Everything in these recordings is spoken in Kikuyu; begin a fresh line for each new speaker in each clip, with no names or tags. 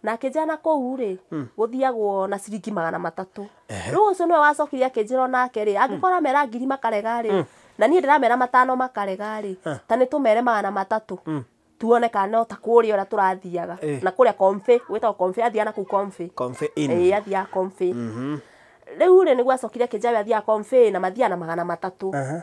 Na akĩnjĩra na kũu rĩ, gũthiagwo na ciringi 300. Rĩu ũcio nĩwe wacokire akĩnjĩra onake rĩ, angĩkorwo amera 1000 makarega rĩ, na niĩ ndĩramera 500 makarega rĩ, ta nĩ tũmere 300. Tuone kana no ta kũrĩa ũrĩa tũrathiaga. Na kũrĩa Comfy, gwĩtagwo Comfy, athiaga na kũu Comfy.
Comfy Inn.
Ĩĩ, athiaga Comfy. Rĩu rĩ, nĩguo acokire akĩnjĩra we athiaga Comfy na mathiaga na 300.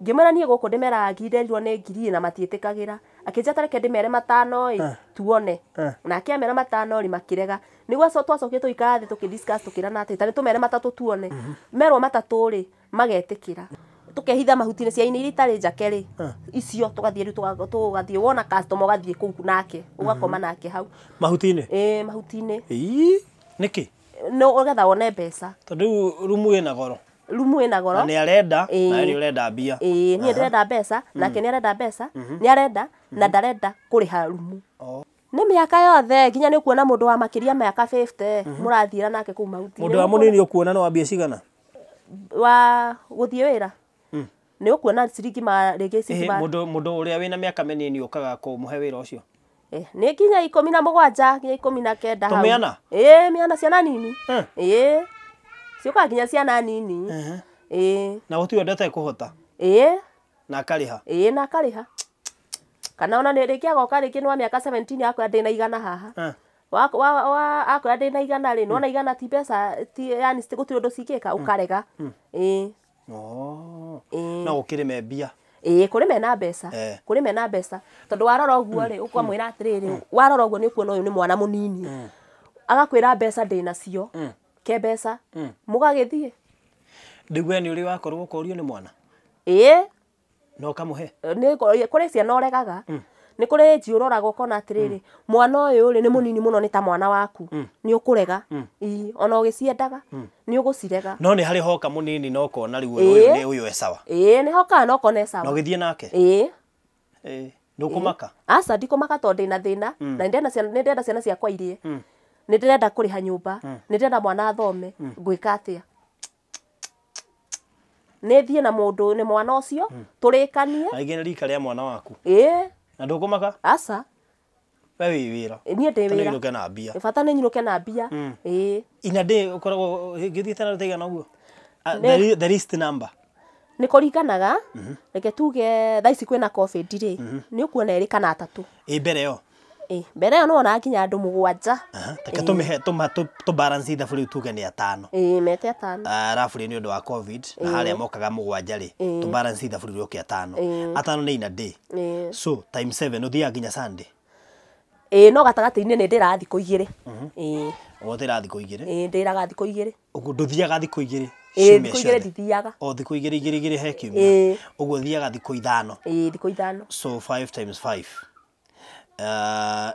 Ngĩmwĩra niĩ gũkũ ndĩmeraga ngiri, nderirwo nĩ 1000 na matiĩtĩkagĩra. Akĩnjĩra ta reke ndĩmere 500 ĩ, tuone. Nake amera 500 rĩ, makĩrega. Nĩguo twacokire tũgĩikara thĩ tũkĩ-discuss tũkĩrana atĩ ta nĩ tũmere 3 tuone. Merwo 3 rĩ, magetĩkĩra. Tũkehitha mahuti-inĩ cia-inĩ iria itarĩ njake rĩ, icio tũgathiĩ rĩu tũgathiĩ wona customer ũgathiĩ kũu nake, ũgakoma nake hau.
Mahuti-inĩ?
Ĩĩ, mahuti-inĩ.
Ĩĩ, nĩkĩ?
No ũgetha wone mbeca.
Tondũ rĩu rumu ĩna goro.
Rumu ĩna goro.
Na nĩ arenda,
Ĩĩ.
na nĩ ũrenda mbia.
Ĩĩ, niĩ ndĩrenda mbeca, nake nĩ arenda mbeca, nĩ arenda na ndarenda kũrĩha rumu. Nĩ mĩaka yothe nginya nĩ ũkuona mũndũ wa makĩria mĩaka 50 mũrathiĩra nake kũu mahuti-inĩ.
Mũndũ wa mũnini ũkuona no wambie cigana?
Wa gũthiĩ wĩra? Nĩ ũkuona ciringi ma rĩngĩ ciringi ma
Mũndũ ũrĩa wĩna mĩaka mĩnini ũkaga kũmũhe wĩra ũcio?
Nĩ nginya 17 nginya 19 hau.
Tũmĩana?
Ĩĩ, mĩana ciana nini. Ĩĩ. Ciũkaga nginya ciana nini. Ĩĩ.
Na gũtirĩ ũndũ atekũhota?
Ĩĩ.
Na akarĩha?
Ĩĩ, na akarĩha. Kana ona nĩ rĩngĩ agoka rĩngĩ nĩ wa mĩaka 17 akwĩra ndĩna 100 haha. Akwĩra ndĩna 100 rĩ, nĩwona 100 ti mbeca, ti, yani gũtirĩ ũndũ cingĩka, ũkarega. Ĩĩ. Ĩĩ.
No gũkĩrĩ me mbia.
Ĩĩ, kũrĩ mena mbeca. Kũrĩ mena mbeca. Tondũ warora ũguo rĩ, ũkamwĩra atĩrĩrĩ, warora ũguo nĩ ũkuona ũyũ nĩ mwana mũnini. Agakwĩra mbeca ndĩnacio. Ke mbeca. Mũgagĩthiĩ.
Rĩu we nĩ ũrĩ wakorwo ũkorio nĩ mwana?
Ĩĩ.
Na ũkamũhe?
Nĩ kũrĩ ciana ũregaga. Nĩ kũrĩ age ũroraga ũkona atĩrĩrĩ, mwana ũyũ rĩ nĩ mũnini mũno nĩ ta mwana waku. Nĩ ũkũrega. Ĩĩ, ona ũgĩciendaga, nĩ ũgũcirega.
No nĩ harĩ hoka mũnini na ũkona rĩu ũyũ nĩ ũyũ e sawa.
Ĩĩ, nĩ hokaga na ũkona e sawa.
Na ũgĩthiĩ nake?
Ĩĩ.
Ĩĩ. Ndũkũmaka?
Aca, ndikũmaka tondũ ndĩna thĩna, na nĩ ndĩrenda ciana ciakwa irie. Nĩ ndĩrenda kũrĩha nyũmba, nĩ ndĩrenda mwana athome, ngwĩka atĩa? Nĩ thiĩ na mũndũ, nĩ mwana ũcio, tũrĩkanie.
Na rĩngĩ nĩ rika rĩa mwana waku.
Ĩĩ.
Na ndũkũmaka?
Aca.
We wĩ wĩra.
Niĩ ndĩ
Bata nĩ
wĩra.
nyinũke na mbia.
Bata nĩ nyinũke na mbia. Ĩĩ.
Ina ndĩ ũkoragwo ngĩthiĩte na rũtaigana ũguo?
Nĩ
The least number.
Nĩ kũringanaga, reke tuge thaa ici kwĩna COVID rĩ, nĩ ũkuona 2 kana 3.
Ĩ, mbere ĩyo?
Ĩ, mbere ĩyo nĩ wonaga nginya andũ 7.
Reke tũ balance ithabu rĩu tuge nĩ 5.
Ĩ, mete 5.
Arabu rĩ nĩ ũndũ wa COVID, na harĩa mokaga 7 rĩ, tũ balance ithabu rĩu rĩũke 5. 5 nĩ ina day. So times 7 ũthiaga nginya Sunday.
Ĩ, no gatagatĩ-inĩ nĩ ndĩraga thikũ 2. Ĩ.
Ũgũtĩra thikũ 2?
Ĩ, ndĩraga thikũ 2.
Ũguo ndũthiaga thikũ 2?
Ĩ,
Ciumia
thikũ 2
ciothe.
ndithiaga.
O thikũ 2 2 2 he kiumia.
Ĩ.
Ũguo ũthiaga thikũ 5.
Ĩ, thikũ 5.
So 5 times 5.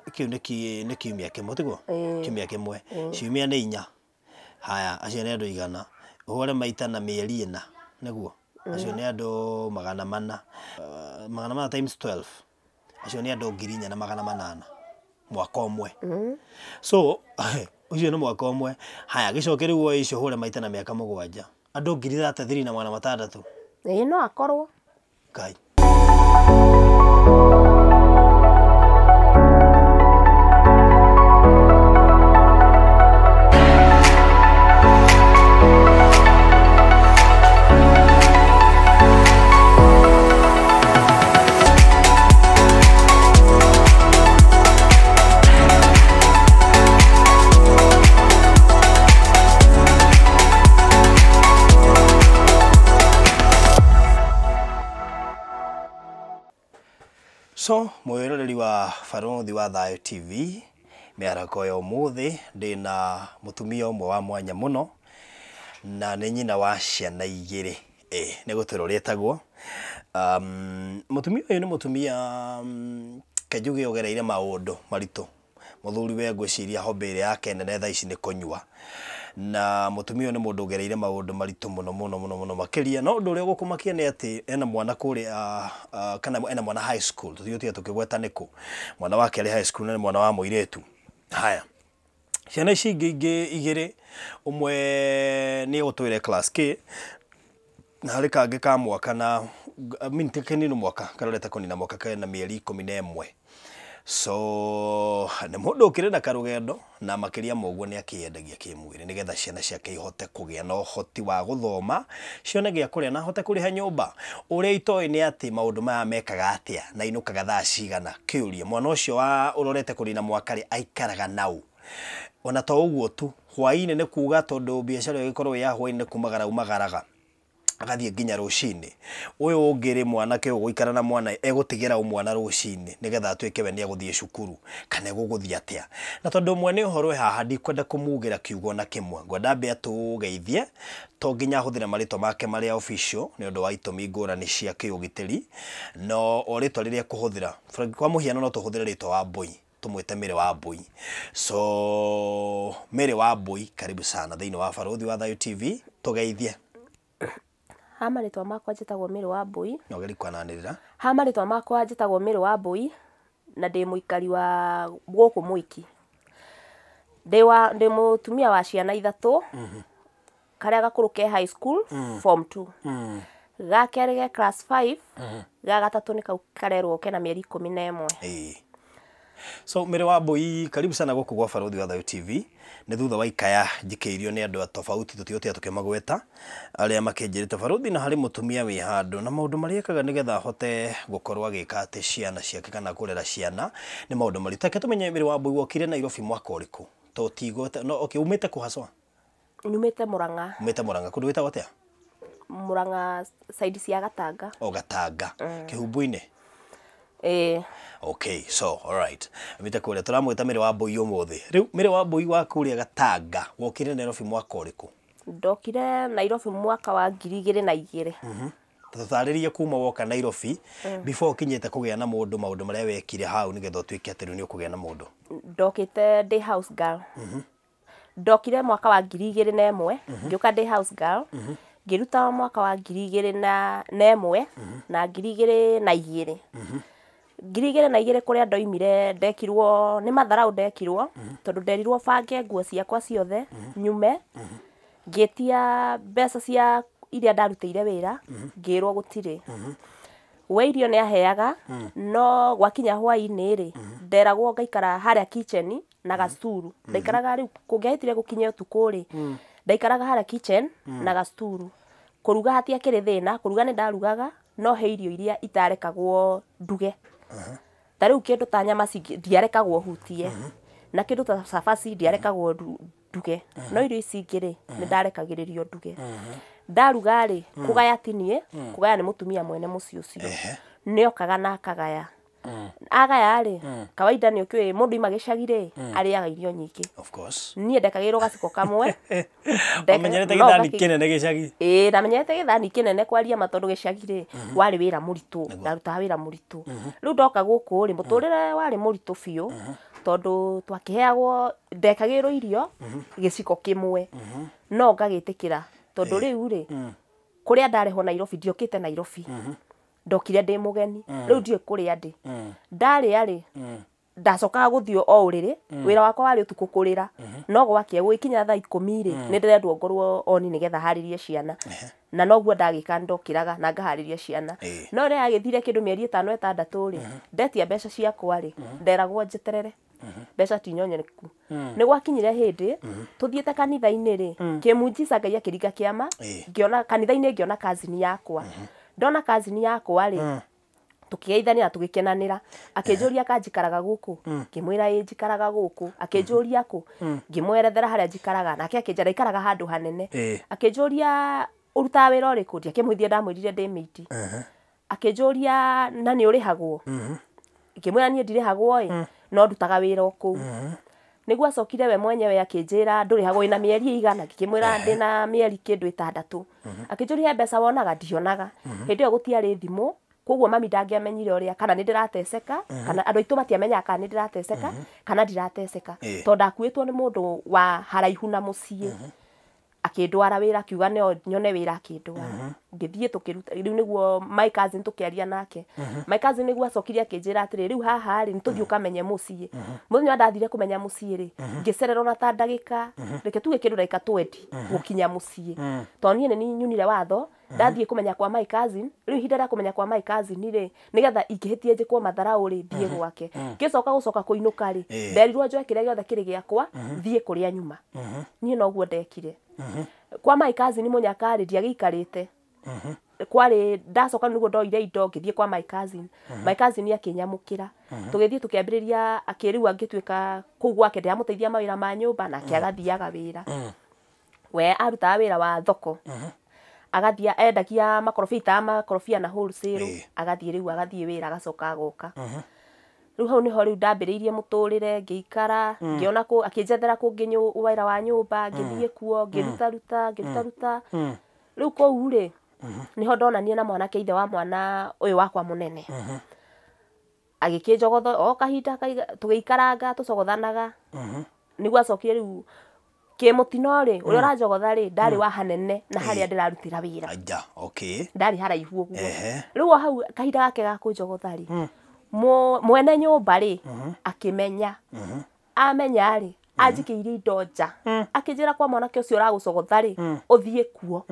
Kĩu nĩ kiumia kĩmwe, tiguo?
Ĩ.
Kiumia kĩmwe. Ciumia nĩ 4. Haya, acio nĩ andũ 100. Ũhũre maita na mĩeri 4, nĩguo? Acio nĩ andũ 400. 400 times 12. Acio nĩ andũ 4,800. Mwaka ũmwe. So, ũcio nĩ mwaka ũmwe. Haya, gĩcoke rĩu woe icio ũhũre maita na mĩaka 7. Andũ 33,600.
Ĩ, no akorwo.
Ngai. So, mwĩroreri wa Barũthi wa Thayũ TV, mĩarako ya ũmũthĩ ndĩna mũtumia ũmwe wa mwanya mũno na nĩ nyina wa ciana 2. Nĩ gũtwĩra ũrĩa etagwo. Mũtumia ũyũ nĩ mũtumia, kenjuge ũgereire maũndũ maritũ. Mũthuri we ngwĩciria hobby ĩrĩa yake nene thaa ici nĩ kũnyua. Na mũtumia ũyũ nĩ mũndũ ũgereire maũndũ maritũ mũno mũno mũno mũno makĩria. No ũndũ ũrĩa ũgũkũmakia nĩ atĩ ena mwana kũrĩa, kana ena mwana high school, tũtigũtiga tũkĩgweta nĩkũ. Mwana wake arĩ high school na nĩ mwana wa mũirĩtu. Haya. Ciana ici ingĩ ingĩ 2, ũmwe nĩ egũtwĩre class K, na harĩ kangĩ ka mwaka na, I mean, ti kanini mwaka, karorete kũnina mwaka kena mĩeri 11. So nĩ mũndũ ũkĩrĩ na karũgendo na makĩria ma ũguo nĩ akĩyendagia kĩmwĩrĩ nĩgetha ciana ciake ihote kũgĩa na ũhoti wa gũthoma, cione gĩa kũrĩa na ahote kũrĩha nyũmba. Ũrĩa itoĩ nĩ atĩ maũndũ maya mekaga atĩa na inũkaga thaa cigana. Kĩũria, mwana ũcio wa ũrorete kũnina mwaka rĩ aikaraga naũ? Ona to ũguo tu, hwaĩ-inĩ nĩ kuga tondũ biacara ĩyo ĩgĩkorwo ĩ ya hwaĩ-inĩ nĩ kumagara umagaraga agathiĩ nginya rũcinĩ. Ũyũ ũngĩ rĩ, mwanake ũyũ gũikara na mwana egũtigĩra mwana rũcinĩ nĩgetha atuĩke we nĩegũthiĩ cukuru kana egũgũthiĩ atĩa. Na tondũ mwene ũhoro wĩ haha ndikwenda kũmugĩra kiugo na kĩmwe, ngwenda ambe atũgeithie, to nginya ahũthĩre marĩtwa make marĩa official nĩ ũndũ wa itũmi ngũrani cia kĩũgitĩri, no o rĩtwa rĩrĩa ekũhũthĩra, kwa mũhiano no tũhũthĩre rĩtwa Wambũi, tũmwĩte Mary Wambũi. So Mary Wambũi, karibu sana thĩinĩ wa Barũthi wa Thayũ TV, tũgeithie.
Ha marĩtwa makwa njĩtagwo Mary Wambũi.
No ũgerie kwananĩrĩra.
Ha marĩtwa makwa njĩtagwo Mary Wambũi na ndĩ mũikari wa gũkũ Mwiki. Ndĩ mũtumia wa ciana ithatũ. Karĩa gakũrũ ke high school form 2. Ga kerĩ ge class 5. Ga gatatũ nĩ kau karerwo kena mĩeri 11.
Ĩĩ. So Mary Wambũi, karibu sana gũkũ gwa Barũthi wa Thayũ TV. Nĩ thutha wa ikaya njikĩirio nĩ andũ a tofauti tũtigũtĩa tũkĩmagweta arĩa makĩnjĩrĩte Barũthi na harĩ mũtumia wĩ handũ na maũndũ marĩa ekaga nĩgetha ahote gũkorwo agĩka atĩ ciana ciake kana kũrera ciana nĩ maũndũ maritũ. Reke tũmenye Mary Wambũi wokire Nairobi mwaka ũrĩkũ? Tũtigwete no okay, umĩte kũ haswa?
Nyumĩte Murang'a.
Umĩte Murang'a. Kũndũ gwĩtagwo atĩa?
Murang'a side cia Gatanga.
O Gatanga. Kĩhumbu-inĩ?
Ĩĩ.
Okay, so all right. Umĩte kũrĩa tũramwĩta Mary Wambũi ũmũthĩ. Rĩu Mary Wambũi wa kũrĩa Gatanga wokire Nairobi mwaka ũrĩkũ?
Ndokire Nairobi mwaka wa 2002.
Tũtarĩrie kuma woka Nairobi before ũkinyĩte kũgĩa na mũndũ maũndũ marĩa wekire hau nĩgetha ũtuĩke atĩ rĩu nĩ ũkũgĩa na mũndũ.
Ndokĩte ndĩ house girl. Ndokire mwaka wa 2001 ngĩũka ndĩ house girl. Ngĩruta mwaka wa 2001 na 2002. 2002 kũrĩa ndoimire ndekirwo nĩ matharau ndekirwo tondũ nderirwo bange nguo ciakwa ciothe nyume. Ngĩtia mbeca cia iria ndarutĩire wĩra ngĩrwo gũtirĩ. We irio nĩ aheaga no gwakinya hwaĩ-inĩ rĩ nderagwo ngaikara harĩa kitchen na gacuru. Ndaikaraga rĩu kũngĩahĩtire gũkinye ũtukũ rĩ ndaikaraga harĩa kitchen na gacuru. Kũruga hatiakĩrĩ thĩna, kũruga nĩ ndarugaga no he irio iria itarekagwo nduge. Ta rĩu kĩndũ ta nyama ndiarekagwo hutie na kĩndũ ta cabaci ndiarekagwo nduge no irio ici ingĩ rĩ nĩ ndarekagĩrĩrio nduge. Ndaruga rĩ kũgaya ti niĩ, kũgaya nĩ mũtumia mwene mũciĩ ũcio. Nĩokaga na akagaya. Agaya rĩ kawaida nĩ ũkĩũĩ mũndũ ima gĩcagi rĩ arĩaga irio nyingĩ.
Of course.
Niĩ ndekagĩrwo gaciko kamwe.
Ũmenyerete gĩthani kĩnene gĩcagi?
Ĩĩ, ndamenyerete gĩthani kĩnene kwaria ma tondũ gĩcagi rĩ warĩ wĩra mũritũ, ndarutaga wĩra mũritũ. Rĩu ndoka gũkũ rĩ mũtũrĩre warĩ mũritũ biũ tondũ twakĩheagwo ndekagĩrwo irio gĩciko kĩmwe no ngagĩtĩkĩra tondũ rĩu rĩ kũrĩa ndarehwo Nairobi ndiokĩte Nairobi. Ndokire ndĩ mũgeni rĩu ndiũĩ kũrĩa ndĩ. Ndarĩa rĩ ndacokaga gũthiĩ o ũrĩrĩ, wĩra wakwa warĩ ũtukũ kũrĩra no gwakĩa gũgĩkinya thaa 10 rĩ nĩ ndĩrendwo ngorwo oni nĩgetha harĩrie ciana na noguo ndagĩka ndokĩraga na ngaharĩria ciana. No rĩrĩa yagĩthire kĩndũ mĩeri 5 6 rĩ ndetia mbeca ciakwa rĩ nderagwo njeterere mbeca ti nyonyereku. Nĩ gwakinyire hĩndĩ tũthiĩte kanitha-inĩ rĩ kĩmunjisa Ngai akĩringa kĩama ngĩona kanitha-inĩ ngĩona kazini yakwa. Ndona kazini yakwa rĩ tũkĩgeithania na tũgĩkenanĩra. Akĩnjũria ka njikaraga gũkũ, ngĩmwĩra ĩ njikaraga gũkũ. Akĩnjũria kũ, ngĩmwerethera harĩa njikaraga nake akĩnjĩra ndaikaraga handũ hanene. Akĩnjũria ũrutaga wĩra ũrĩkũ, ndiakĩmwĩthia ndamwĩrire ndĩ mĩiti. Akĩnjũria na nĩ ũrĩhagwo, ngĩmwĩra niĩ ndirĩhagwo ĩ no ndutaga wĩra o kũu. Nĩguo acokire we mwenyewe akĩnjĩra ndũrĩhagwo wĩna mĩeri ĩigana, ngĩkĩmwĩra ndĩna mĩeri kĩndũ 6. Akĩnjũria he mbeca wonaga, ndionaga. Hĩndĩ ĩyo gũtiarĩ thimũ koguo mami ndangĩamenyire ũrĩa kana nĩ ndĩrateceka kana andũ aitũ matiamenyaga kana nĩ ndĩrateceka kana ndirateceka tondũ ndakuĩtwo nĩ mũndũ wa haraihu na mũciĩ. Akĩndwara wĩra akiuga no nyone wĩra akĩndwara. Ngĩthiĩ tũkĩruta rĩu nĩguo my cousin tũkĩaria nake. My cousin nĩguo acokire akĩnjĩra atĩrĩ rĩu haha rĩ nĩ tũthiĩ ũkamenye mũciĩ. Mũthenya ndathire kũmenya mũciĩ rĩ ngĩcererwo na ta ndagĩka reke tuge kĩndũ ndagĩka 20 gũkinya mũciĩ tondũ niĩ nĩ nyunire watho Ndathiĩ kũmenya kwa my cousin, rĩu ihinda rĩa kũmenya kwa my cousin rĩ, nĩgetha ingĩhĩtie njĩkwo matharau rĩ, thiĩ gwake. Ngĩcoka gũcoka kũinũka rĩ, nderirwo njoe kĩrĩa gĩothe kĩrĩ gĩakwa, thiĩ kũrĩa nyuma. Niĩ noguo ndekire. Kwa my cousin mũnyaka rĩ, ndiagĩikarĩte. Kwarĩ ndacoka nĩguo ndoire indo ngĩthiĩ kwa my cousin. My cousin akĩnyamũkĩra. Tũgĩthiĩ tũkĩambĩrĩria, akĩrĩu angĩtuĩka kũu gwake ndĩramũteithia mawĩra ma nyũmba, nake agathiaga wĩra. We arutaga wĩra wa thoko. Agathiĩ endagia makorobia, itaga makorobia na wholesale, agathiĩ rĩu agathiĩ wĩra agacoka agoka. Rĩu hau nĩho rĩu ndambĩrĩirie mũtũrĩre, ngĩikara, ngĩona akĩnjethera kũngĩ wĩra wa nyũmba, ngĩthiĩ kuo, ngĩrutaruta, ngĩrutaruta. Rĩu kũu rĩ, nĩho ndonanie na mwanake ithe wa mwana ũyũ wakwa mũnene. Agĩkĩnjogotha o kahinda tũgĩikaranga tũcogothanaga. Nĩguo acokire rĩu kĩmũtino rĩ, ũrĩa ũranjogotha rĩ, ndarĩ wa hanene na harĩa ndĩrarutĩra wĩra.
Aja, okay.
Ndarĩ haraihu ũguo. Rĩu o hau kahinda gake ga kũnjogotha rĩ, mwene nyũmba rĩ, akĩmenya. Amenya rĩ, anjikĩirie indo nja. Akĩnjĩra kwa mwanake ũcio ũragũcogotha rĩ, ũthiĩ kuo.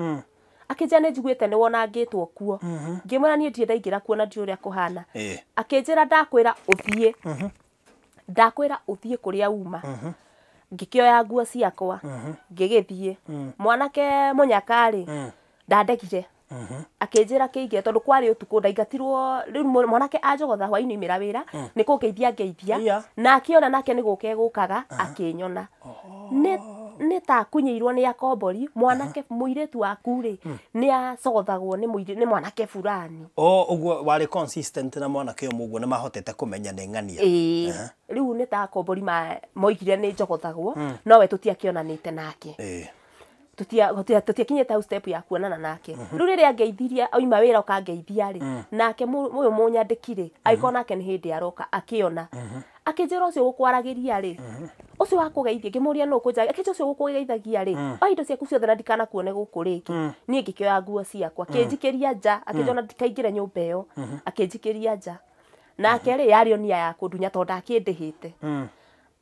Akĩnjĩra nĩ njiguĩte nĩ wonangĩtwo kuo. Ngĩmwĩra niĩ ndirĩ ndaingĩra kuo na ndiũĩ ũrĩa kũhana. Akĩnjĩra ndakwĩra ũthiĩ. Ndakwĩra ũthiĩ kũrĩa uma. Ngĩkĩoya nguo ciakwa, ngĩgĩthiĩ. Mwanake mũnyaka rĩ, ndandegire. Akĩnjĩra kĩingĩre tondũ kwarĩ ũtukũ ndaingatirwo. Rĩu mwanake anjogotha hwaĩ-inĩ oimĩra wĩra, nĩ kũngeithia ngeithia, na akĩona nake nĩ gũka egũkaga, akĩnyona. Nĩ ta akunyĩirwo nĩ akombori, mwanake mũirĩtu waku rĩ, nĩ acogothagwo nĩ mwanake fulani.
O ũguo warĩ consistent na mwanake ũmwe ũguo nĩ mahotete kũmenya nĩ ng'ania.
Ĩĩ, rĩu nĩ ta akombori moigire nĩ njogothagwo, no we tũtiakĩonanĩte nake. Tũtiakinyĩte hau step ya kuonana nake. Rĩu rĩrĩa ngeithirie oima wĩra ũkangeithia rĩ, nake ũyũ mũnyandĩki rĩ, agĩkorwo nake nĩ hĩndĩ aroka akĩona. Akĩnjĩra ũcio ũgũkwaragĩria rĩ, ũcio wa kũgeithia, ngĩmũria nũ ũkũnjagia, akĩnjĩra ũcio ũgũkũgeithagia rĩ, oya indo ciaku ciothe na ndikanakuone gũkũ rĩngĩ. Niĩ ngĩkĩoya nguo ciakwa, akĩnjikĩria nja, akĩnjĩra ndikaingĩre nyũmba ĩyo, akĩnjikĩria nja. Nake rĩ, yarĩ o nia ya kũndunya tondũ ndakĩndĩhĩte.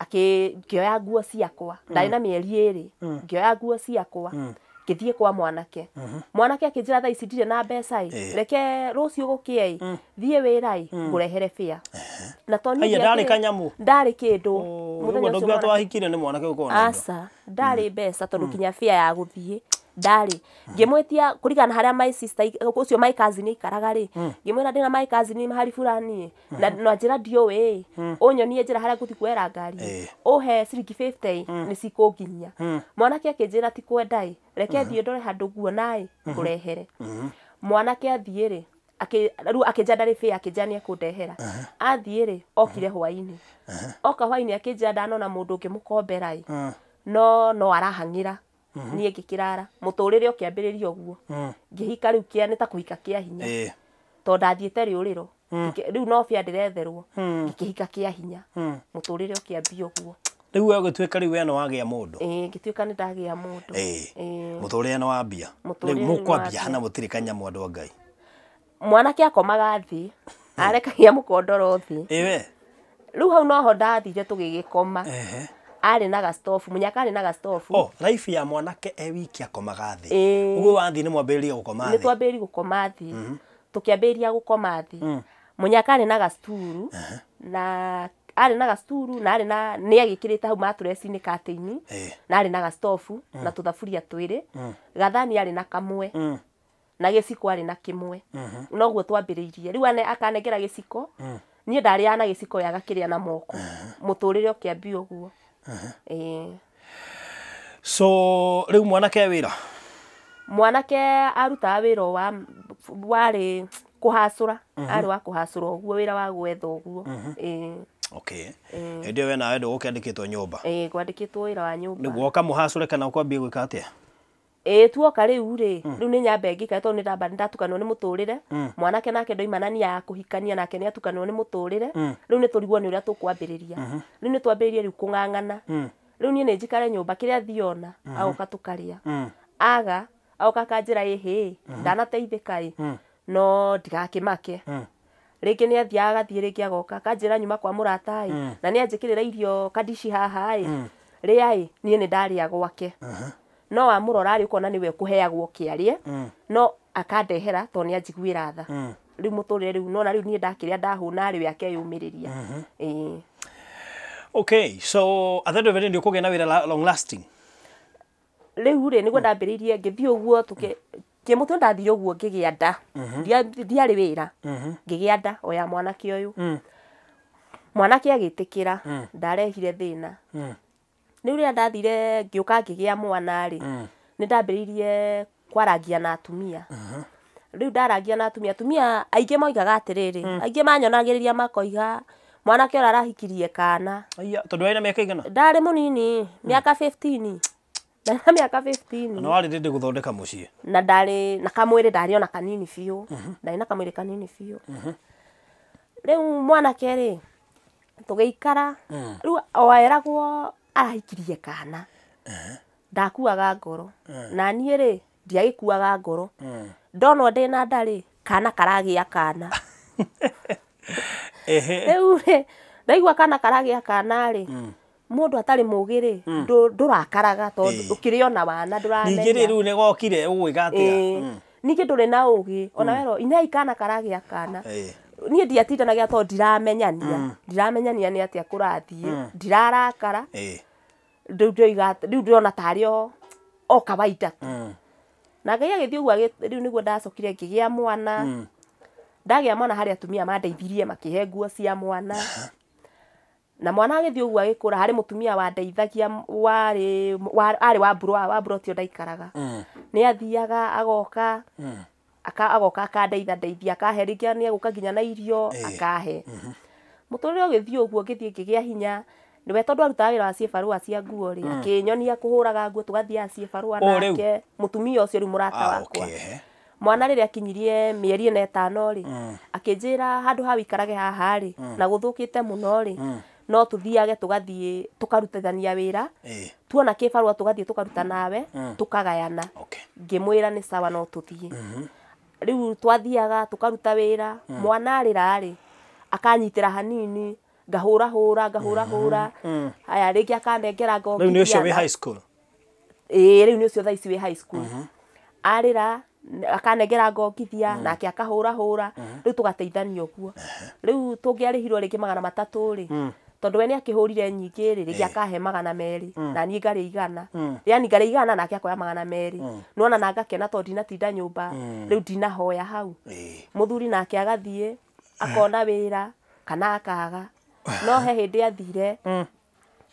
Ngĩoya nguo ciakwa, ndarĩ na mĩeri 2, ngĩoya nguo ciakwa, ngĩthiĩ kwa mwanake. Mwanake akĩnjĩra thaa ici ndirĩ na mbeca ĩ, reke rũciũ gũkĩe ĩ, thiĩ wĩra ĩ, ngũrehere bĩa. Na to niĩ
ndarĩ kanyamũ.
Ndarĩ kĩndũ.
Mũthenya ũcio mwanake twahikire nĩ mwanake gũkorwo na indo.
Aca, ndarĩ mbeca tondũ kinya bĩa ya gũthiĩ ndarĩ. Ngĩmwĩtia kũringana na harĩa my sister ũcio my cousin aikaraga rĩ, ngĩmwĩra ndĩna my cousin mahali fulani, na njĩra ndiũĩ, ũnyonie njĩra harĩa ngũthiĩ kuoera ngari, ũhe ciringi 50 nĩ cikũnginyia. Mwanake akĩnjĩra ti kwenda ĩ, reke thiĩ ndore handũ nguona ĩ, ngũrehere. Mwanake athiĩ rĩ, rĩu akĩnjĩra ndarĩ bĩa, akĩnjĩra nĩ ekũndehera. Athiĩ rĩ, okire hwaĩ-inĩ. Oka hwaĩ-inĩ akĩnjĩra ndanona mũndũ ũngĩmũkombera ĩ, no arahang'ĩra. Niĩ ngĩkĩrara. Mũtũrĩre ũkĩambĩrĩria ũguo. Ngĩhika rĩu kĩa nĩ ta kũhika kĩa hinya. Tondũ ndathiĩte rĩũrĩro. Rĩu no bĩa ndĩretherwo. Ngĩkĩhika kĩa hinya. Mũtũrĩre ũkĩambia ũguo.
Rĩu we ũgĩtuĩka rĩu we nĩ wagĩa mũndũ.
Ĩĩ, ngĩtuĩka nĩ ndagĩa mũndũ.
Mũtũrĩre nĩ wambia. Rĩu mũkwambia hana mũtirĩ kanyamũ andũ a Ngai.
Mwanake akomaga thĩ, arekagia mũkondoro thĩ.
Ĩwe.
Rĩu hau noho ndathire tũgĩgĩkoma. Arĩ na gastofu, mũnyaka arĩ na gastofu.
Oh, life ya mwanake e wiki akomaga thĩ. Ũguo wathiĩ nĩ mwambĩrĩria gũkoma thĩ.
Nĩ twambĩrĩria gũkoma thĩ. Tũkĩambĩrĩria gũkoma thĩ. Mũnyaka arĩ na gasturu, na arĩ na gasturu, na arĩ na nĩ agĩkĩrĩte hau mattress-inĩ curtain, na arĩ na gastofu na tũthaburia twĩrĩ. Gathani arĩ na kamwe. Na gĩciko arĩ na kĩmwe. Noguo twambĩrĩirie. Rĩu akanengera gĩciko, niĩ ndarĩaga na gĩciko we agakĩrĩa na moko. Mũtũrĩre ũkĩambia ũguo.
So rĩu mwanake wĩra?
Mwanake arutaga wĩra warĩ kũhacũra, arĩ wa kũhacũra ũguo, wĩra wa gwetha ũguo.
Okay. Hĩndĩ ĩyo we nawe ndũgũkĩandĩkĩtwo nyũmba?
Ĩĩ, ngwandĩkĩtwo wĩra wa nyũmba.
Nĩguo ũkamũhacũre kana ũkwambia gwĩka atĩa?
Ĩĩ, tuoka rĩu rĩ, rĩu nĩ nyambe ngĩikare tondũ nĩ ndatukanwo nĩ mũtũrĩre. Mwanake nake ndoima na nia ya kũhikania, nake nĩ atukanwo nĩ mũtũrĩre. Rĩu nĩ tũrigwo nĩ ũrĩa tũkwambĩrĩria. Rĩu nĩ twambĩrĩrie rĩu kũng'ang'ana. Rĩu niĩ nĩ njikare nyũmba kĩrĩa thiona, agoka tũkarĩa. Aga, agoka akanjĩra ĩhĩ, ndanateithĩka ĩ, no ndigakĩmake. Rĩngĩ nĩ athiaga agathiĩ rĩngĩ agoka, akanjĩra nyuma kwa mũrata ĩ, na nĩ anjĩkĩrĩra irio kandici haha ĩ, rĩa ĩ, niĩ nĩ ndarĩa gwake. No wamũrora rĩ, ũkona nĩwe ũkũheagwo kĩarĩe, no Akandehera tondũ nĩ anjiguĩra tha. Rĩu mũtũrĩre rĩu nona rĩu niĩ ndakĩrĩa ndahũna rĩu akeyũmĩrĩria. Ĩĩ.
Okay, so at the end of the day nĩ ũkũgĩa na wĩra long lasting.
Rĩu rĩ nĩguo ndambĩrĩirie ngĩthiĩ ũguo kĩmũtwe ndathire ũguo ngĩgĩa nda. Ndiarĩ wĩra. Ngĩgĩa nda o ya mwanake ũyũ. Mwanake agĩtĩkĩra ndarehire thĩna. Rĩu rĩrĩa ndathire ngĩũka ngĩgĩa mwana rĩ, nĩ ndambĩrĩirie kwarangia na atumia. Rĩu ndarangia na atumia, atumia aingĩ moigaga atĩrĩrĩ, aingĩ manyonagĩrĩria makoiga mwanake ũrĩa arahikirie kana.
Aya, tondũ warĩ na mĩaka igana?
Ndarĩ mũnini, mĩaka 15. Ndarĩ na mĩaka 15.
Na warĩ ndĩndĩ gũthondeka mũciĩ.
Na ndarĩ na kamwĩrĩ ndarĩ ona kanini biũ. Ndarĩ na kamwĩrĩ kanini biũ. Rĩu mwanake rĩ, tũgĩikara, rĩu o eragwo arahikirie kana. Ndakuaga ngoro. Na niĩ rĩ, ndiagĩkuaga ngoro. Ndonwo ndĩna nda rĩ, kana karagĩa kana. Rĩu rĩ, ndaigua kana karagĩa kana rĩ, mũndũ atarĩ mũgĩ rĩ, ndũrakaraga tondũ ũkĩrĩ ona wana ndũramenya.
Ningĩ rĩ, rĩu nĩ gokire ũgwĩka atĩa?
Ningĩ ndũrĩ na ũgĩ, ona werwo inai kana karagĩa kana. Niĩ ndiatindanagia tondũ ndiramenyania. Ndiramenyania nĩ atĩa kũrathiĩ, ndirarakara. Rĩu ndĩroiga, rĩu ndĩrona tarĩ o kawaida tu. Na Ngai agĩthiĩ ũguo, rĩu nĩguo ndacokire ngĩgĩa mwana. Ndagĩa mwana harĩ atumia mandeithirie makĩhe nguo cia mwana. Na mwana agĩthiĩ ũguo agĩkũra, harĩ mũtumia wandeithagia warĩ wa mburo tio ndaikaraga. Nĩ athiaga agoka, agoka akandeitha ndeithia, akahe rĩngĩ nĩ egũka nginya na irio, akahe. Mũtũrĩre ũgĩthiĩ ũguo ngĩthiĩ ngĩgĩa hinya. Nĩwe tondũ arutaga wĩra wa ciĩbarũa cia nguo rĩ, akĩnyonia kũhũraga nguo tũgathiaga ciĩbarũa nake. Mũtumia ũcio rĩu mũrata wakwa. Mwana rĩrĩa akinyirie mĩeri ĩna ĩtano rĩ, akĩnjĩra handũ ha wĩikarage haha rĩ, na gũthũkĩte mũno rĩ, no tũthiage tũgathiĩ tũkarutithania wĩra, tuona kĩbarũa tũgathiĩ tũkaruta nawe, tũkagayana. Ngĩmwĩra nĩ sawa no tũthiĩ. Rĩu twathiaga tũkaruta wĩra, mwana arĩra rĩ, akanyitĩra hanini, ngahũra hũra, ngahũra hũra. Haya rĩngĩ akanengera ngongithia.
Rĩu nĩ ũcio wĩ high school?
Ĩĩ, rĩu nĩ ũcio thaa ici wĩ high school. Arĩra, akanengera ngongithia, nake akahũra hũra, rĩu tũgateithania ũguo. Rĩu tũngĩarĩhirwo rĩngĩ 300 rĩ, tondũ we nĩ akĩhũrire nyingĩ rĩ, rĩngĩ akahe 200, na niĩ ngarĩa 100. Yani ngarĩa 100 nake akoya 200. Nĩwona na ngakena tondũ ndinatinda nyũmba, rĩu ndinahoya hau. Mũthuri nake agathiĩ, akona wĩra, kana akaga. No he hĩndĩ athire,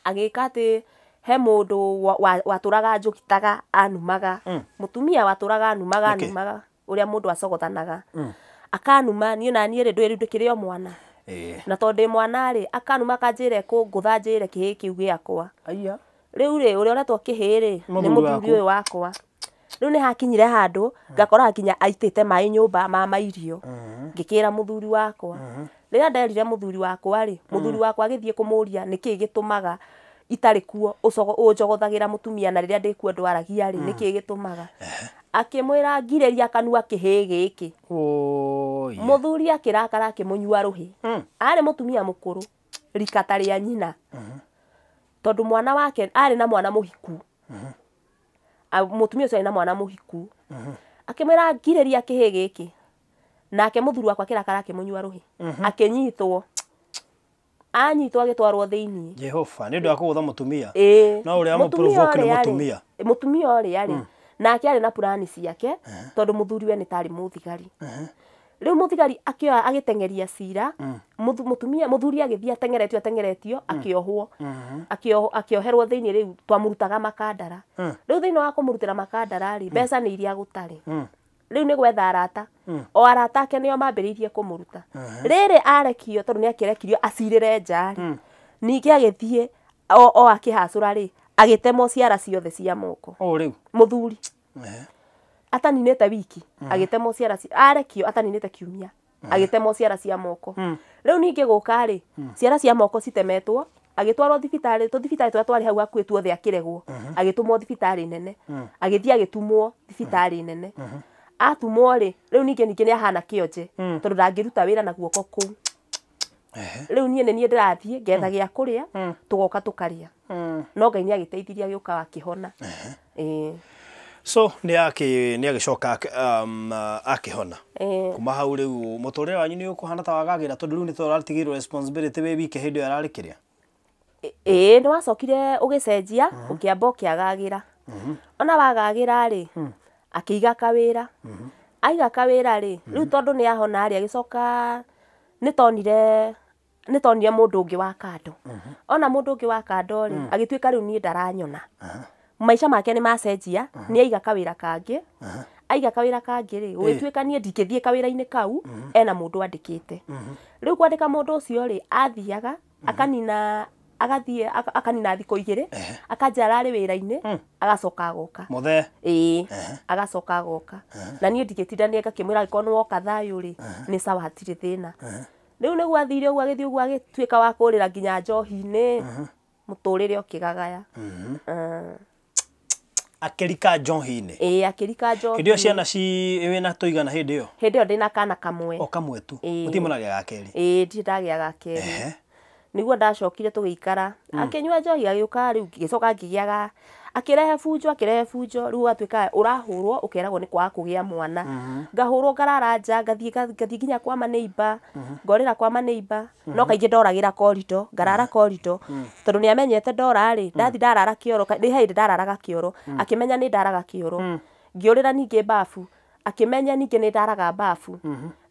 agĩka atĩ he mũndũ watũraga njũgitaga anumaga. Mũtumia watũraga anumaga, anumaga, ũrĩa mũndũ acogothanaga. Akanuma, niĩ na niĩ rĩ, ndũĩ rĩu ndĩkĩrĩ o mwana. Na tondũ ndĩ mwana rĩ, akanuma akanjĩra ekũngũtha njĩre kĩhĩĩ kĩu gĩakwa. Rĩu rĩ, ũrĩa ũretwo kĩhĩĩ rĩ, nĩ mũthuri ũyũ wakwa. Rĩu nĩ hakinyire handũ, ngakora nginya aitĩte maĩ nyũmba ma mairio. Ngĩkĩra mũthuri wakwa. Rĩrĩa nderire mũthuri wakwa rĩ, mũthuri wakwa agĩthiĩ kũmũria nĩkĩĩ gĩtũmaga itarĩ kuo ũnjogothagĩra mũtumia na rĩrĩa ndĩ kuo ndwaragia rĩ, nĩkĩĩ gĩtũmaga. Akĩmwĩra ngirĩria kanua kĩhĩĩ gĩkĩ. Mũthuri akĩrakara akĩmũnyua rũhĩ. Arĩ mũtumia mũkũrũ, rika ta rĩa nyina. Tondũ mwana wake arĩ na mwana mũhiku. Mũtumia ũcio arĩ na mwana mũhiku. Akĩmwĩra ngirĩria kĩhĩĩ gĩkĩ. Nake mũthuri wakwa akĩrakara akĩmũnyua rũhĩ. Akĩnyitwo. Anyitwo agĩtwarwo thĩinĩ.
Jehova, nĩ ũndũ wa kũgũtha mũtumia. No ũrĩa
Mũtumia
amũprovoke nĩ
ũrĩa arĩ.
mũtumia.
Mũtumia ũrĩa arĩ. Nake arĩ na purani ciake, tondũ mũthuri we nĩ tarĩ mũthigari. Rĩu mũthigari akĩoya agĩteng'eria cira, mũtumia mũthuri agĩthiĩ ateng'eretio ateng'eretio akĩohwo. Akĩoherwo thĩinĩ rĩu twamũrutaga makandara. Rĩu thĩinĩ wa kũmũrutĩra makandara rĩ, mbeca nĩ iria gũtarĩ. Rĩu nĩ gwetha arata. O arata ake nĩo mambĩrĩirie kũmũruta. Rĩrĩ arekio tondũ nĩ akĩrekirio acirĩre nja rĩ. Ningĩ agĩthiĩ o akĩhacũra rĩ, agĩtemwo ciara ciothe cia moko.
O rĩu.
Mũthuri. Ataninĩte wiki, agĩtemwo ciara arekio ataninĩte kiumia, agĩtemwo ciara cia moko. Rĩu ningĩ gũka rĩ, ciara cia moko citemetwo, agĩtwarwo thibitarĩ, tũthibitarĩ tũrĩa twarĩ hau hakuhĩ tuothe akĩregwo, agĩtũmwo thibitarĩ nene. Agĩthiĩ agĩtumwo thibitarĩ nene. Atumwo rĩ, rĩu ningĩ nĩ ahana kĩonje, tondũ ndangĩruta wĩra na guoko kũu. Rĩu niĩ nĩ niĩ ndĩrathiĩ ngetha gĩa kũrĩa, tũgoka tũkarĩa. No Ngai nĩ agĩteithirie agĩũka akĩhona.
So nĩ agĩcoka akĩhona. Kuma hau rĩu mũtũrĩre wanyu nĩ ũkũhana ta wagagĩra tondũ rĩu nĩ tũratigĩirwo responsibility wĩ wike hĩndĩ ĩyo ararĩ kĩrĩa.
Ĩĩ nĩ wacokire ũgĩcenjia ũkĩamba ũkĩagagĩra. Ona wagagĩra rĩ akĩiga kawĩra. Aiga kawĩra rĩ rĩu tondũ nĩ ahona rĩ agĩcoka nĩ tonire mũndũ ũngĩ wa kando. Ona mũndũ ũngĩ wa kando rĩ agĩtuĩka rĩu niĩ ndaranyona. Maica make nĩ macenjia nĩ aiga kawĩra kangĩ. Aiga kawĩra kangĩ rĩ gũgĩtuĩka niĩ ndingĩthiĩ kawĩra-inĩ kau ena mũndũ andĩkĩte. Rĩu kwandĩka mũndũ ũcio rĩ athiaga akanina agathiĩ akanina thikũ igĩrĩ akanjĩra ararĩ wĩra-inĩ agacoka agoka.
Mũthee.
Ĩĩ agacoka agoka. Na niĩ ndingĩtindania ngakĩmwĩra angĩkorwo nĩ woka thayũ rĩ nĩ sawa hatirĩ thĩna. Rĩu nĩguo athire ũguo agĩthiĩ ũguo agĩtuĩka wa kũrĩra nginya njohi-inĩ mũtũrĩre ũkĩgagaya.
Akĩrika njohi-inĩ.
Ĩĩ akĩrika njohi-inĩ.
Hĩndĩ ĩyo ciana ci wĩna tũigana hĩndĩ ĩyo?
Hĩndĩ ĩyo ndĩna kana kamwe.
O kamwe tu. Mũtirĩ mũragĩa ga kerĩ?
Ĩĩ ndirĩ ndagĩa ga kerĩ. Nĩguo ndacokire tũgĩikara. Akĩnyua njohi agĩũka rĩu ngĩcoka ngĩgĩaga akĩrehe bunjo rĩu ũgatuĩka ũrahũrwo ũkeragwo nĩ kwaga kũgĩa mwana. Ngahũrwo ngarara nja ngathiĩ nginya kwa maneiba ngorĩra kwa maneiba no kaingĩ ndoragĩra corridor ngarara corridor tondũ nĩ amenyete ndora rĩ ndathi ndarara kĩoro nĩ hĩndĩ ndararaga kĩoro akĩmenya nĩ ndaraga kĩoro ngĩũrĩra ningĩ bafu akĩmenya ningĩ nĩ ndaraga bafu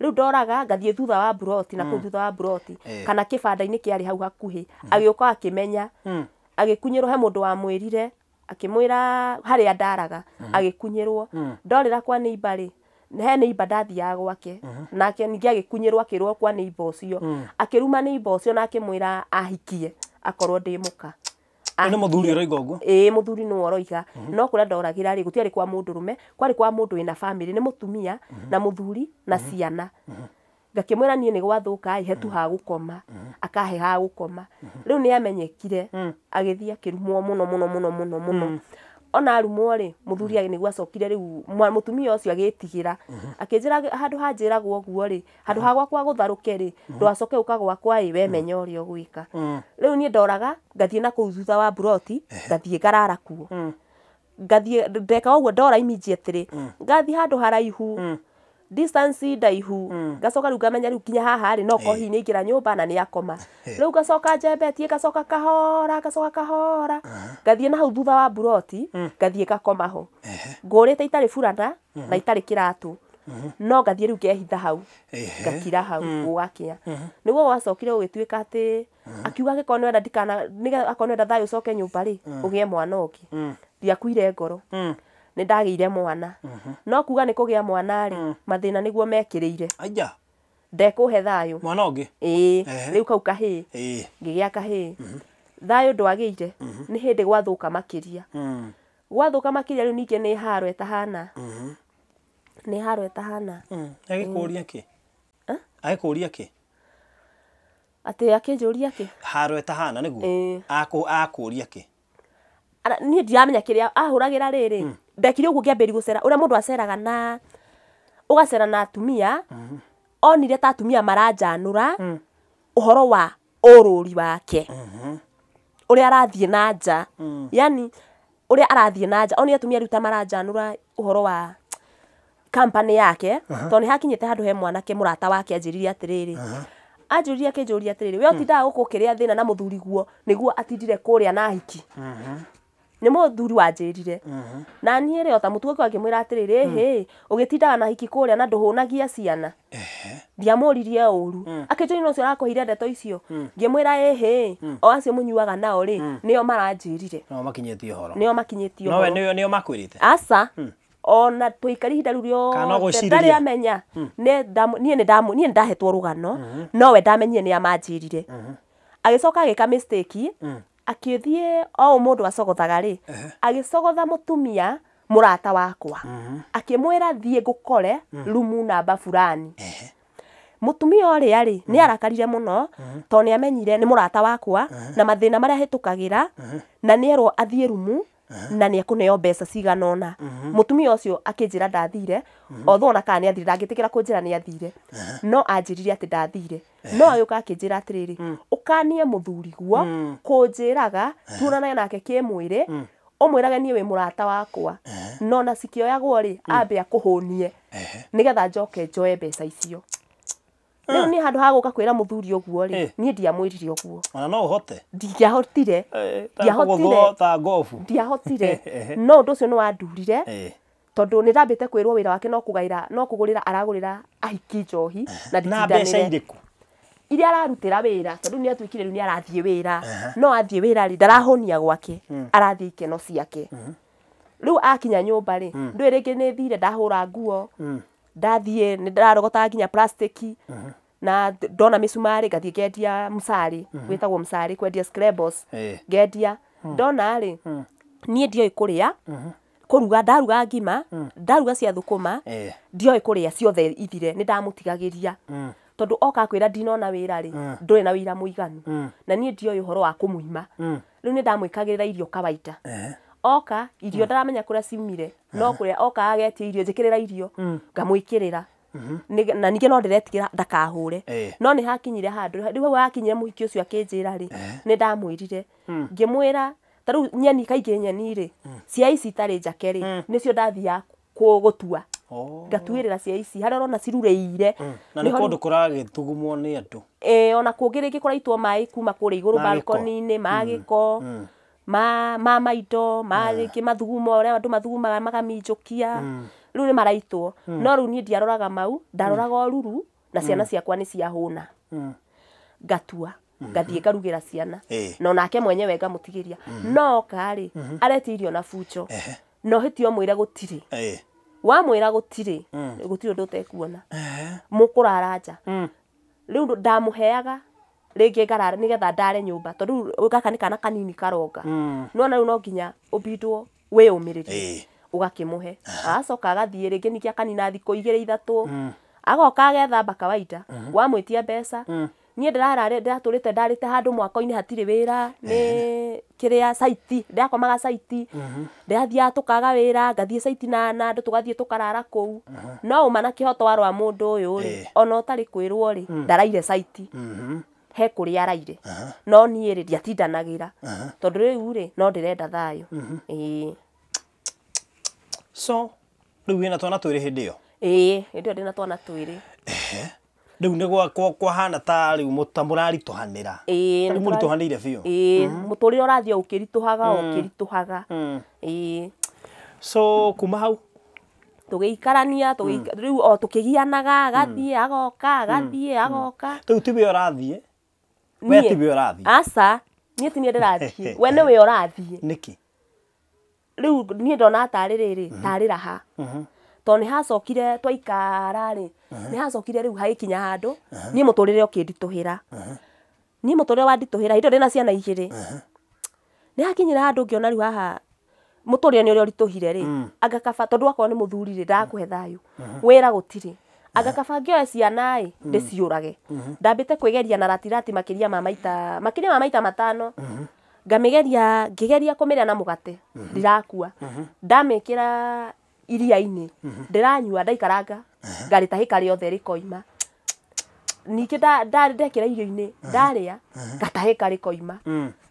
rĩu ndoraga ngathiĩ thutha wa buroti na kũu thutha wa buroti kana kĩbanda-inĩ kĩarĩ hau hakuhĩ agĩũka akĩmenya agĩkunyĩrwo he mũndũ wamwĩrire akĩmwĩra harĩa ndaraga agĩkunyĩrwo ndorĩra kwa neighbor rĩ he neighbor ndathiaga gwake nake ningĩ agĩkunyĩrwo akĩrwo kwa neighbor ũcio akĩruma neighbor ũcio na akĩmwĩra ahikie akorwo ndĩ mũka.
Nĩ mũthuri ũroiga ũguo?
Ĩĩ mũthuri nĩwe ũroiga no kũrĩa ndoragĩra rĩ gũtiarĩ kwa mũndũrũme kwarĩ kwa mũndũ wĩna family nĩ mũtumia na mũthuri na ciana. Ngakĩmwĩra niĩ nĩ gwathũka ĩ he tu ha gũkoma akahe ha gũkoma. Rĩu nĩ amenyekire agĩthiĩ akĩrumwo mũno mũno mũno mũno mũno. Ona arumwo rĩ mũthuri nĩguo acokire rĩu mũtumia ũcio agĩtigĩra akĩnjĩra handũ hanjĩragwo ũguo rĩ handũ ha gwakwa gũtharũke rĩ ndwacoke ũka gwakwa ĩ we menya ũrĩa ũgwĩka. Rĩu niĩ ndoraga ngathiĩ na kũu thutha wa buroti ngathiĩ ngarara kuo. Ngathiĩ ndeka ũguo ndora immediately ngathiĩ handũ haraihu distance ndaihu ngacoka rĩu ngamenya rĩu nginya haha rĩ no korwo hihi nĩ aingĩra nyũmba na nĩ akoma. Rĩu ngacoka njembetie ngacoka kahora ngacoka kahora ngathiĩ na hau thutha wa buroti ngathiĩ ngakoma ho ngũrĩte itarĩ burana na itarĩ kĩratũ no ngathiĩ rĩu ngehitha hau ngakira hau gũgakĩa. Nĩguo gwacokire gũgĩtuĩka atĩ akiuga angĩkorwo nĩwenda ndikana akorwo nĩwenda thayũ ũcoke nyũmba rĩ ũgĩe mwana ũngĩ. Ndiakuire ngoro. Nĩ ndagĩire mwana no kuga nĩ kũgĩa mwana rĩ mathĩna nĩguo mekĩrĩire.
Aija.
Ndekũhe thayũ.
Mwana ũngĩ?
Ĩĩ rĩu kau kahĩĩ ngĩgĩa kahĩĩ. Thayũ ndwagĩire nĩ hĩndĩ gwathũka makĩria. Gwathũka makĩria rĩu ningĩ nĩ haro ĩtahana. Nĩ haro ĩtahana.
Agĩkũria kĩ? Agĩkũria kĩ?
Atĩ akĩnjũria kĩ?
Haro ĩtahana nĩguo? Akũria kĩ?
Niĩ ndiramenya kĩrĩa ahũragĩra rĩrĩ ndekire ũguo ngĩambĩrĩria gũcera ũrĩa mũndũ aceraga na ũgacera na atumia onire ta atumia maranjanũra ũhoro wa ũrũri wake ũrĩa arathiĩ na nja yani ũrĩa arathiĩ na nja onire atumia rĩu ta maranjanũra ũhoro wa company yake tondũ nĩ hakinyĩte handũ he mwanake mũrata wake anjĩrire atĩrĩrĩ anjũririe akĩnjũria atĩrĩrĩ we ũtindaga gũkũ ũkĩrĩa thĩna na mũthuri guo nĩguo atindire kũrĩa na hiki. Nĩ mũthuri wanjĩrire na niĩ rĩ o ta mũtugo ngĩmwĩra atĩrĩrĩ ĩhĩ ũgĩtindaga na hiki kũrĩa na ndũhũnagia ciana. Ndiamũririe ũru akĩnjũria no ũcio ũrakũheire ndeto icio ngĩmwĩra ĩhĩ o acio mũnyuaga nao rĩ nĩo maranjĩrire.
No makinyĩtie ũhoro.
Nĩo makinyĩtie ũhoro.
No we nĩo makwĩrĩte?
Aca. Ona tũikari ihinda rĩu rĩothe ndarĩ amenya niĩ nĩ ndahetwo rũgano no we ndamenyire nĩ amanjĩrire. Agĩcoka agĩka mistake akĩthiĩ o mũndũ acogothaga rĩ agĩcogotha mũtumia mũrata wakwa akĩmwĩra thiĩ ngũkore rumu namba fulani. Mũtumia ũrĩa rĩ nĩ arakarire mũno tondũ nĩ amenyire nĩ mũrata wakwa na mathĩna marĩa ahĩtũkagĩra na nĩ erwo athiĩ rumu na nĩ ekũneo mbeca cigana ũna. Mũtumia ũcio akĩnjĩra ndathire although ona kana nĩ athire ndangĩtĩkĩra kũnjĩra nĩ athire no anjĩrire atĩ ndathire no agĩũka akĩnjĩra atĩrĩrĩ ũkanie mũthuri guo kũnjĩraga tuonane nake kĩmwĩrĩ Ũmwĩrage niĩ wĩ mũrata wakwa no na cikĩoyagwo rĩ ambe akũhũnie nĩgetha njoke njoe mbeca icio. Rĩu niĩ handũ ha gũka kwĩra mũthuri ũguo rĩ, niĩ ndiamwĩrire ũguo.
Ona no ũhote.
Ndiahotire.
Ndiahotire. Ta ngobu.
Ndiahotire. No ũndũ ũcio nĩ wandurire. Tondũ nĩ ndambĩte kwĩrwo wĩra wake no kũgaĩra no kũgũrĩra aragũrĩra ahiki njohi na
Na mbeca
nditindanĩre.
irĩkũ?
Iria ararutĩra wĩra tondũ nĩ atuĩkire rĩu nĩ arathiĩ wĩra no athiĩ wĩra rĩ ndarahũnia gwake arathiĩ ikeno ciake. Rĩu akinya nyũmba rĩ ndũĩ rĩngĩ nĩ thire ndahũra nguo ndathiĩ nĩ ndĩrarogotaga nginya plastiki na ndona mĩcumarĩ ngathiĩ ngendia mcarĩ wĩtagwo mcarĩ kwendia scrabbles ngendia ndona rĩ niĩ ndioĩ kũrĩa kũruga ndaruga ngima ndaruga cia thũkũma ndioĩ kũrĩa ciothe ithire nĩ ndamũtigagĩria tondũ oka kwĩra ndinona wĩra rĩ ndũrĩ na wĩra mũiganu na niĩ ndioĩ ũhoro wa kũmũima rĩu nĩ ndamwĩkagĩrĩra irio kawaida oka irio ndaramenya kũrĩa ciumire no kũrĩa oka agetia irio njĩkĩrĩra irio ngamwĩkĩrĩra na ningĩ no ndĩretigĩra ndakahũre no nĩ hakinyire handũ rĩu hau hakinyire mũhiki ũcio akĩnjĩra rĩ nĩ ndamwĩrire ngĩmwĩra ta rĩu nyeni kaingĩ nyeni rĩ cia ici itarĩ njake rĩ nĩcio ndathiaga gũtua ngatuĩrĩra cia ici harĩa ũrona cirurĩire
na nĩ kũndũ kũragĩthugumwo nĩ andũ
ona kũngĩ rĩngĩ kũraitwo maĩ kuma kũrĩa igũrũ balcony-inĩ ma gĩko ma maindo ma rĩngĩ mathugumo ũrĩa andũ mathugumaga magaminjũkia rĩu nĩ maraitwo no rĩu niĩ ndiaroraga mau ndaroraga ũruru na ciana ciakwa nĩ ciahũna ngatua ngathiĩ ngarugĩra ciana na onake mwenyewe ngamũtigĩria no oka rĩ aretia irio na bunjo na ũhĩtie ũmwĩre gũtirĩ wamwĩra gũtirĩ gũtirĩ ũndũ ũtekuona mũkũrara nja rĩu ndamũheaga rĩngĩ ngarara nĩgetha ndare nyũmba tondũ rĩu gaka nĩ kana kanini karonga nĩwona rĩu no nginya ũbindwo wĩyũmĩrĩrie ũgakĩmũhe agacoka agathiĩ rĩngĩ ningĩ akanina thikũ igĩrĩ ithatũ agoka agethamba kawaida wamwĩtia mbeca niĩ ndĩratũrĩte ndarĩte handũ mwako-inĩ hatirĩ wĩra nĩ kĩrĩa saiti ndĩrakomaga saiti ndĩrathiaga tũkaga wĩra ngathiĩ saiti na andũ tũgathiĩ tũkarara kũu no ũma na kĩhoto warora mũndũ ũyũ rĩ ona ũtarĩ kwĩrwo rĩ ndaraire saiti he kũrĩa araire no niĩ rĩ ndiatindanagĩra tondũ rĩu rĩ no ndĩrenda thayũ. Ĩĩ
so rĩu wĩna twana twĩrĩ hĩndĩ ĩyo?
Ĩĩ hĩndĩ ĩyo ndĩna twana twĩrĩ.
Rĩu nĩ kwahana ta rĩu ta mũraritũhanĩra.
Ĩĩ
rĩu mũritũhanĩire biũ.
Ĩĩ mũtũrĩre ũrathiĩ o ũkĩritũhaga o ũkĩritũhaga. Ĩĩ
so kuma hau
tũgĩikarania rĩu o tũkĩgianaga agathiĩ agoka agathiĩ agoka.
Rĩu ti we ũrathiĩ? We ti we ũrathiĩ?
Aca niĩ ti niĩ ndĩrathiĩ we nĩwe ũrathiĩ.
Nĩkĩ?
Rĩu niĩ ndona tarĩ rĩrĩ tarĩ raha tondũ nĩ hacokire twaikara rĩ nĩ hacokire rĩu hagĩkinya handũ niĩ mũtũrĩre ũkĩnditũhĩra niĩ mũtũrĩre wanditũhĩra hĩndĩ ĩyo ndĩna ciana igĩrĩ nĩ hakinyire handũ ngĩona rĩu haha mũtũrĩre nĩ ũrĩa ũritũhire rĩ anga kaba tondũ akorwo nĩ mũthuri rĩ ndakũhe thayũ wĩra gũtirĩ anga kaba ngĩoe ciana ĩ ndĩciũrage ndambĩte kwĩgeria na ratirati makĩria ma maita matano ngamĩgeria ngĩgeria kũmĩrĩa na mũgate ndirakua ndamĩkĩra iria-inĩ ndĩranyua ndaikaranga ngarĩtahĩka rĩothe rĩkoima ningĩ ndekĩra irio-inĩ ndarĩa ngatahĩka rĩkoima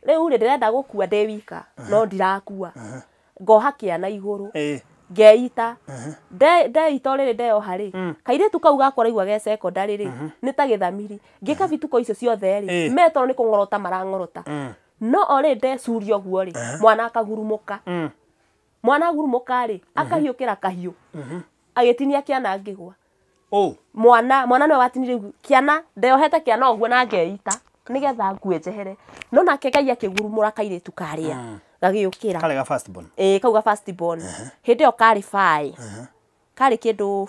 rĩu rĩ ndĩrenda gũkua ndĩ wika no ndirakua ngoha kĩana igũrũ ngeita ndeita rĩrĩ ndeyoha rĩ kairĩtu kau gakwa raigua ge secondary rĩ nĩ ta gĩthamiri ngĩka bituko icio ciothe rĩ metoro nĩ kũng'orota marang'orota no o rĩ ndecuria ũguo rĩ mwana akagurumũka mwana agurumũka rĩ akahiũkĩra kahiũ agĩtinia kĩana ngĩgwa mwana nĩwe watinirie kĩana ndeyohete kĩana ũguo na ngeita nĩgetha ngue njehere no nake Ngai akĩgurumũra kairĩtu karĩa gagĩũkĩra
karĩ ga first born.
Ĩĩ kau ga first born hĩndĩ ĩyo karĩ 5 karĩ kĩndũ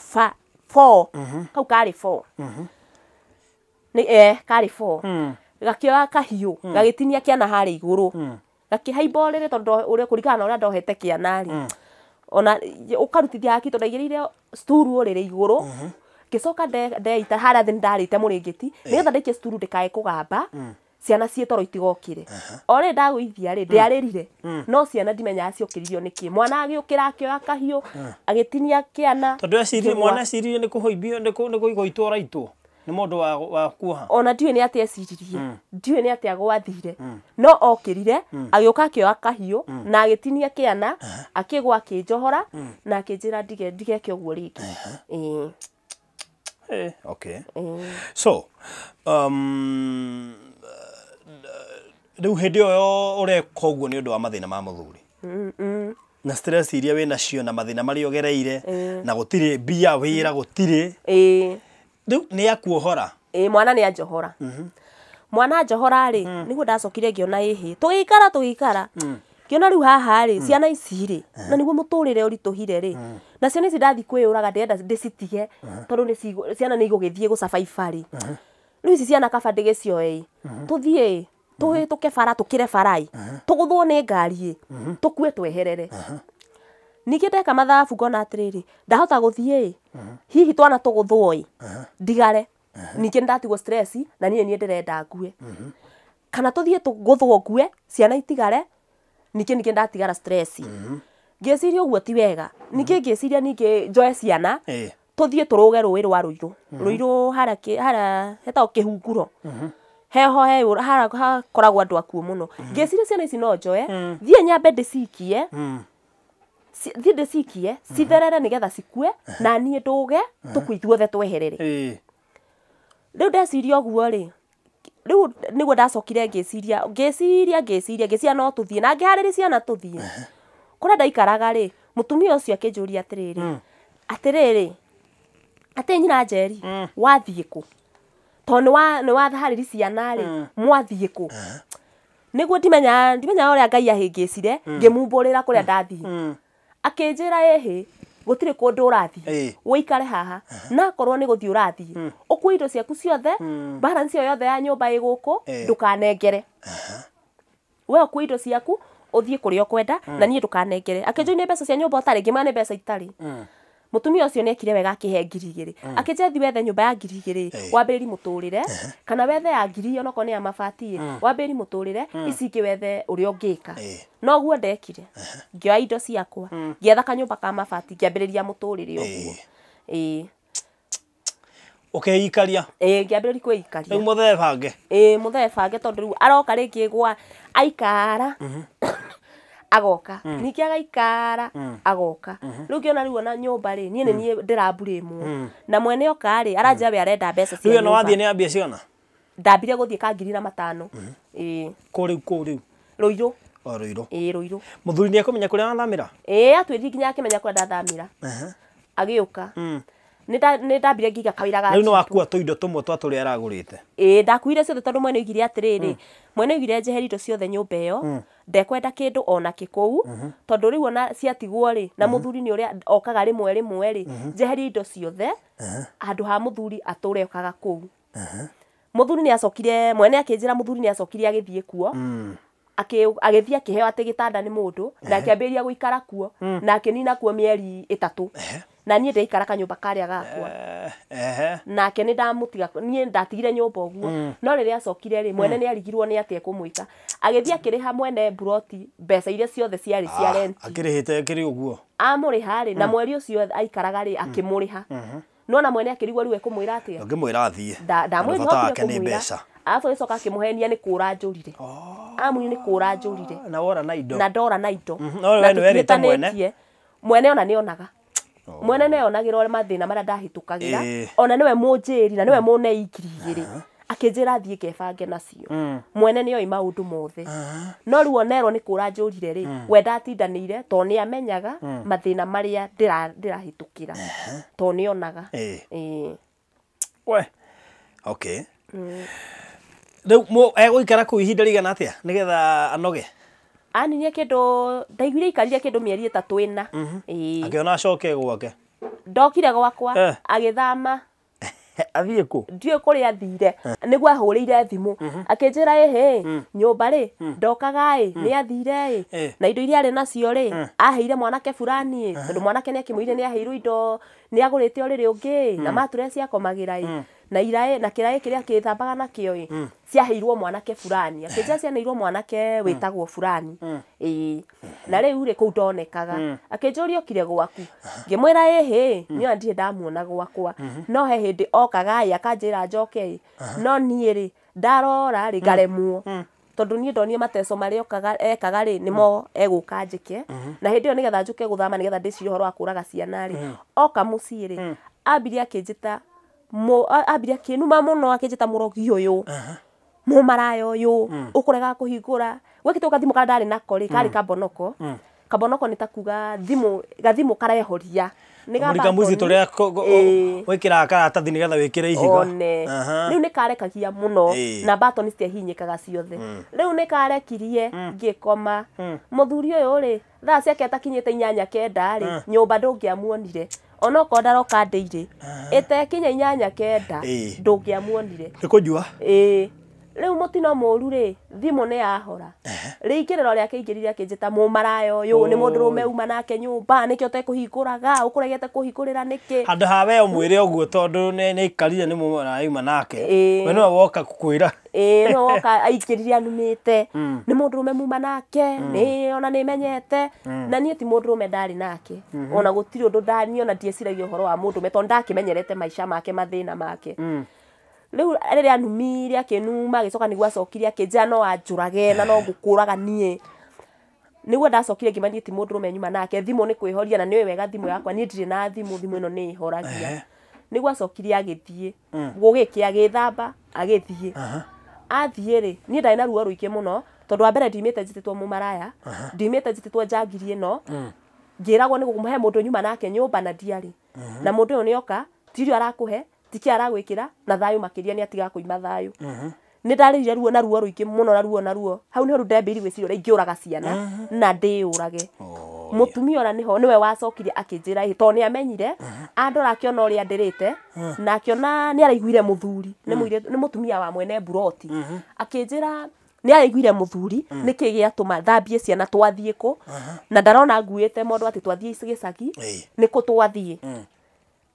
4 kau karĩ 4 nĩ karĩ 4 gakĩoya kahiũ gagĩtinia kĩana harĩa igũrũ gakĩhaimba ũrĩrĩ tondũ ũrĩa kũringana na ũrĩa ndohete kĩana rĩ ona ũkarutithia haki tondũ ndaigĩrĩire sturu ũrĩrĩ igũrũ ngĩcoka ndeita harĩa thĩ nĩndarĩte mũrĩngĩti nĩgetha ndaikie sturu ndĩkae kũgamba ciana ciĩ toro itigokĩre o rĩ ndagũithia rĩ ndĩarĩrire no ciana ndimenyaga ciokĩririo nĩkĩ mwana agĩũkĩra akĩoya kahiũ agĩtinia kĩana
tondũ eciririe mwana eciririe nĩ kũhũimbio nĩ kũigwo itwo ũraitwo Nĩ mũndũ wa kuoha.
Ona ndiũĩ nĩ atĩa eciririe, ndiũĩ nĩ atĩa gwathire, no okĩrire agĩũka akĩoya kahiũ na agĩtinia kĩana, akĩgwa akĩnjohora na akĩnjĩra ndigeke ũguo rĩngĩ. Ĩĩ.
Okay. So rĩu hĩndĩ ĩyo ũreka ũguo nĩ ũndũ wa mathĩna ma mũthuri na stress iria wĩ nacio na mathĩna marĩa ũgereire na gũtirĩ mbia, wĩra gũtirĩ. Rĩu nĩ akuohora.
Ĩĩ, mwana nĩ anjohora. Mwana anjohora rĩ, nĩguo ndacokire ngĩona ĩhĩ, tũgĩikara ngĩona rĩu haha rĩ, ciana ici rĩ, na nĩguo mũtũrĩre ũritũhire rĩ, na ciana ici ndathiĩ kwĩyũraga ndĩrenda ndĩcitige tondũ ciana nĩ igũgĩthiĩ gũcabaiba rĩ. Rĩu ici ciana kaba ndĩgĩcioe ĩ, tũthiĩ tũhĩtũke bara, tũkĩre bara ĩ, tũgũthwo nĩ ngari ĩ, tũkue tweherere. Ningĩ ndeka mathabu ngona atĩrĩrĩ, ndahota gũthiĩ ĩ, hihi twana tũgũthwo ĩ, ndigare. Ningĩ nĩndatigwo stress na niĩ ndĩrenda ngue. Kana tũthiĩ tũgũthwo ngue, ciana itigare, ningĩ ndatigara stress. Ngĩciria ũguo ti wega. Ningĩ ngĩciria ningĩ njoe ciana, tũthiĩ tũrũge rũĩ rwa Rũirũ. Rũirũ harĩa hetagwo Kĩhunguro. Heho harĩa hakoragwo andũ akuũ mũno. Ngĩciria ciana ici no njoe, thiĩ nyambe ndĩcikie, thiĩ ndĩcikie, citherere nĩgetha cikue, na niĩ ndũge, tũkue ithuothe tweherere. Rĩu ndeciria ũguo rĩ, rĩu nĩguo ndacokire ngĩciria no tũthiĩ, na ngĩharĩria ciana tũthiĩ. Kũrĩa ndaikaraga rĩ, mũtumia ũcio akĩnjũria atĩrĩrĩ, atĩrĩrĩ, atĩ nyina Njeri, wathiĩ kũ? Tondũ nĩ waharĩria ciana rĩ, mwathiĩ kũ? Nĩguo ndimenya ũrĩa Ngai ahĩngĩcire, ngĩmumbũrĩra kũrĩa ndathiĩ. Akĩnjĩra ĩhĩ, gũtirĩ kũndũ ũrathiĩ, ũikare haha, na akorwo nĩ gũthiĩ ũrathiĩ, ũkue indo ciaku ciothe, balance ĩyo yothe ya nyũmba ĩ gũkũ, ndũkanengere. We ũkue indo ciaku, ũthiĩ kũrĩa ũkwenda, na niĩ ndũkanengere. Akĩnjũria nĩ mbeca cia nyũmba ũtarĩ, ngĩmwĩra nĩ mbeca itarĩ. Mũtumia ũcio nĩ ekire wega akĩhe 2,000. Akĩnjĩra thiĩ wethe nyũmba ya 2,000, wambĩrĩrie mũtũrĩre, kana wethe ya 1,000 onokorwo nĩ ya mabati, wambĩrĩrie mũtũrĩre, ici ingĩ wethe ũrĩa ũngĩka. Noguo ndekire. Ngĩoya indo ciakwa, ngĩetha kanyũmba ka mabati, ngĩambĩrĩria mũtũrĩre ũguo. Ĩĩ.
Ũkeikaria?
Ĩĩ, ngĩambĩrĩria kwĩikaria.
Rĩu mũthee bange?
Ĩĩ, mũthee bange tondũ rĩu aroka rĩngĩ gwa aikara agoka, ningĩ agaikara agoka. Rĩu ngĩona rĩu ona nyũmba rĩ, niĩ nĩ niĩ ndĩramburĩmwo, na mwene oka rĩ, aranjĩra we arenda mbeca cia
nyũmba. Rĩu ona wathiĩ nĩ ambia ciona?
Ndambire gũthiĩ ka 2,500. Ĩĩ.
Kũ rĩu, kũ rĩu?
Rũirũ.
O Rũirũ.
Ĩĩ, Rũirũ.
Mũthuri nĩ ekũmenya kũrĩa wathamĩra?
Ĩĩ, atwĩrire nginya akĩmenya kũrĩa ndathamĩra. Agĩũka. Nĩ ndambire ngiga kawĩra ga
Rĩu nĩ wakua tũindo tũmwe twa tũrĩa aragũrĩte?
Ĩĩ, ndakuire ciothe tondũ mwene oigire atĩrĩrĩ, mwene oigire njeherie indo ciothe nyũmba ĩyo, ndekwenda kĩndũ ona kĩ kũu, tondũ rĩu ona ciatigwo rĩ, na mũthuri nĩ ũrĩa okaga rĩmwe rĩmwe rĩ, njeherie indo ciothe, handũ ha mũthuri atũre okaga kũu. Mũthuri nĩ acokire, mwene akĩnjĩra mũthuri nĩ acokire agĩthiĩ kuo, agĩthiĩ akĩheo atĩ gĩtanda nĩ mũndũ, na akĩambĩrĩria gũikara kuo, na akĩnina kuo mĩeri 3. Na niĩ ndaikara kanyũmba karĩa gakwa. Nake nĩ ndamũtiga, niĩ ndatigire nyũmba ũguo. No rĩrĩa acokire rĩ, mwene nĩ arigirwo nĩ atĩa ekũmwĩka. Agĩthiĩ akĩrĩha mwene mburoti mbeca iria ciothe ciarĩ cia rent.
Akĩrĩhĩte akĩrĩ ũguo?
Amũrĩha rĩ, na mweri ũcio aikaraga rĩ, akĩmũrĩha. No na mwene akĩrigwo rĩu ekũmwĩra atĩa?
Ũngĩmwĩra athiĩ.
Ndamwĩra
Bata wake nĩ mbeca.
Arabu agĩcoka akĩmũhenia nĩ kũra njũrire. Amwĩrire nĩ kũra njũrire.
Na wora na indo.
Na ndora na indo.
No we nĩ werĩte mwene?
Mwene ona nĩ onaga. Mwene nĩ onagĩra mathĩna marĩa ndahĩtũkagĩra, ona nĩwe mũnjĩri na nĩwe mũnei 2,000. Akĩnjĩra thiĩ ngebange nacio. Mwene nĩ oĩ maũndũ mothe. No rĩu onerwo nĩ kũra njũrire rĩ, we ndatindanĩire tondũ nĩ amenyaga mathĩna marĩa ndĩrahĩtũkĩra. Tondũ nĩ onaga. Ĩĩ.
We. Okay. Rĩu egũikara kũu ihinda rĩigana atĩa nĩgetha anoge?
Aninie kĩndũ, ndaiguire aikarire kĩndũ mĩeri 3 4. Ĩĩ.
Akĩona acoke gwake?
Ndokire gwakwa, agĩthama.
Athiĩ kũ?
Ndiũĩ kũrĩa athire. Nĩguo ahũrĩire thimũ. Akĩnjĩra ĩhĩ, nyũmba rĩ, ndokaga ĩ, nĩ athire ĩ, na indo iria arĩ nacio rĩ, aheire mwanake fulani ĩ, tondũ mwanake nĩ akĩmwĩrire nĩ aheirwo indo, nĩ agũrĩte ũrĩrĩ ũngĩ, na mattress akomagĩra ĩ. Na iraĩ na kĩraĩ kĩrĩa kĩthambaga nakĩo ĩ ciaheirwo mwanake fulani akĩnjĩra cianeirwo mwanake wĩtagwo fulani ĩĩ na rĩu rĩ kũu ndonekaga akĩnjũria okire gwaku ngĩmwĩra ĩhĩ niĩ ona ndirĩ ndamuona gwakwa no he hĩndĩ okaga ĩ akanjĩra njoke ĩ no niĩ rĩ ndarora rĩ ngaremwo tondu niĩ ndonire mateco marĩa okaga ekaga rĩ nĩmo egũka njĩke na hĩndĩ ĩyo nĩgetha njũke gũthama nĩgetha ndĩcirie ũhoro wa kũraga ciana rĩ oka mũciĩ rĩ ambirie akĩnjĩta ambirie akĩnuma mũno akĩnjĩta mũrogi ũyũ mũmaraya ũyũ ũkũrega kũhingũra gwĩkĩtwo gathimũ karĩa ndarĩ nako rĩ karĩ kabonoko kabonoko nĩ ta kuga thimũ gathimũ karehoria nĩ ga
Mũrika mũci
button.
tũrĩa
Ĩĩ.
wĩkĩraga karatathi nĩgetha wĩkĩre ihiga
one rĩu nĩ karekagia mũno na batoni citiahinyĩkaga ciothe rĩu nĩ karekirie ngĩkoma mũthuri ũyũ rĩ thaa ciake atakinyĩte 8 9 rĩ nyũmba ndũngĩamuonire onokorwo ndaroka ndĩirĩ ĩtekinya 8 9 ndũngĩamuonire
nĩ kũnyua
ĩĩ rĩu mũtino mũru rĩ thimũ nĩ yahora rĩingĩrĩro rĩake aingĩrire akĩnjĩta mũmaraya ũyũ nĩ mũndũrũme uma nake nyũmba nĩkĩo ũtekũhingũraga ũkũregete kũhingũrĩra nĩkĩ
handũ ha we ũmwĩre ũguo tondũ nĩ aikarire nĩ mũrauma nake we nĩwe woka gũkwĩra
ĩĩ no woka aingĩrire anumĩte nĩ mũndũrũme muma nake nĩ ona nĩ menyete na niĩ ti mũndũrũme ndarĩ nake ona gũtirĩ ũndũ niĩ ona ndieciragia ũhoro wa mũndũrũme tondũ ndakĩmenyerete maica make mathĩna make rĩu rĩrĩa anumire akĩnuma agĩcoka nĩguo acokire akĩnjĩra no anjũrage na no ngũkũraga niĩ nĩguo ndacokire ngĩmenya niĩ ti mũndũrũme nyuma nake thimũ nĩ kwĩhoria na nĩũĩ wega thimũ yakwa niĩ ndirĩ na thimũ thimũ ĩno nĩ ĩhoragia nĩguo acokire agĩthiĩ gũgĩkĩa agĩthamba agĩthiĩ athiĩ rĩ niĩ ndarĩ na ruo rũingĩ mũno tondũ wa mbere ndimĩte njĩtĩtwo mũmaraya ndimĩte njĩtĩtwo njangiri ĩno ngĩragwo nĩ gũkũhe mũndũ nyuma nake nyũmba na ndiarĩ na mũndũ ũyũ nĩoka ti irio arakũhe ti kĩ aragwĩkĩra na thayũ makĩria nĩ atiga kũima thayũ nĩ ndarĩrire ruo na ruo rũingĩ mũno na ruo na ruo hau nĩho rĩu ndambĩrĩirie gwĩciria ũrĩa ingĩũraga ciana na ndĩyũrage mũtumia ona nĩho nĩwe wacokire akĩnjĩra ĩ tondũ nĩ amenyire andora akĩona ũrĩa ndĩrĩte na akĩona nĩ araiguire mũthuri nĩ mũtumia wa mwene mburoti akĩnjĩra nĩ araiguire mũthuri nĩkĩ gĩatũma thambie ciana twathiĩ kũ na ndarona nguĩte mondo atĩ twathiĩ gĩcagi nĩkũ twathiĩ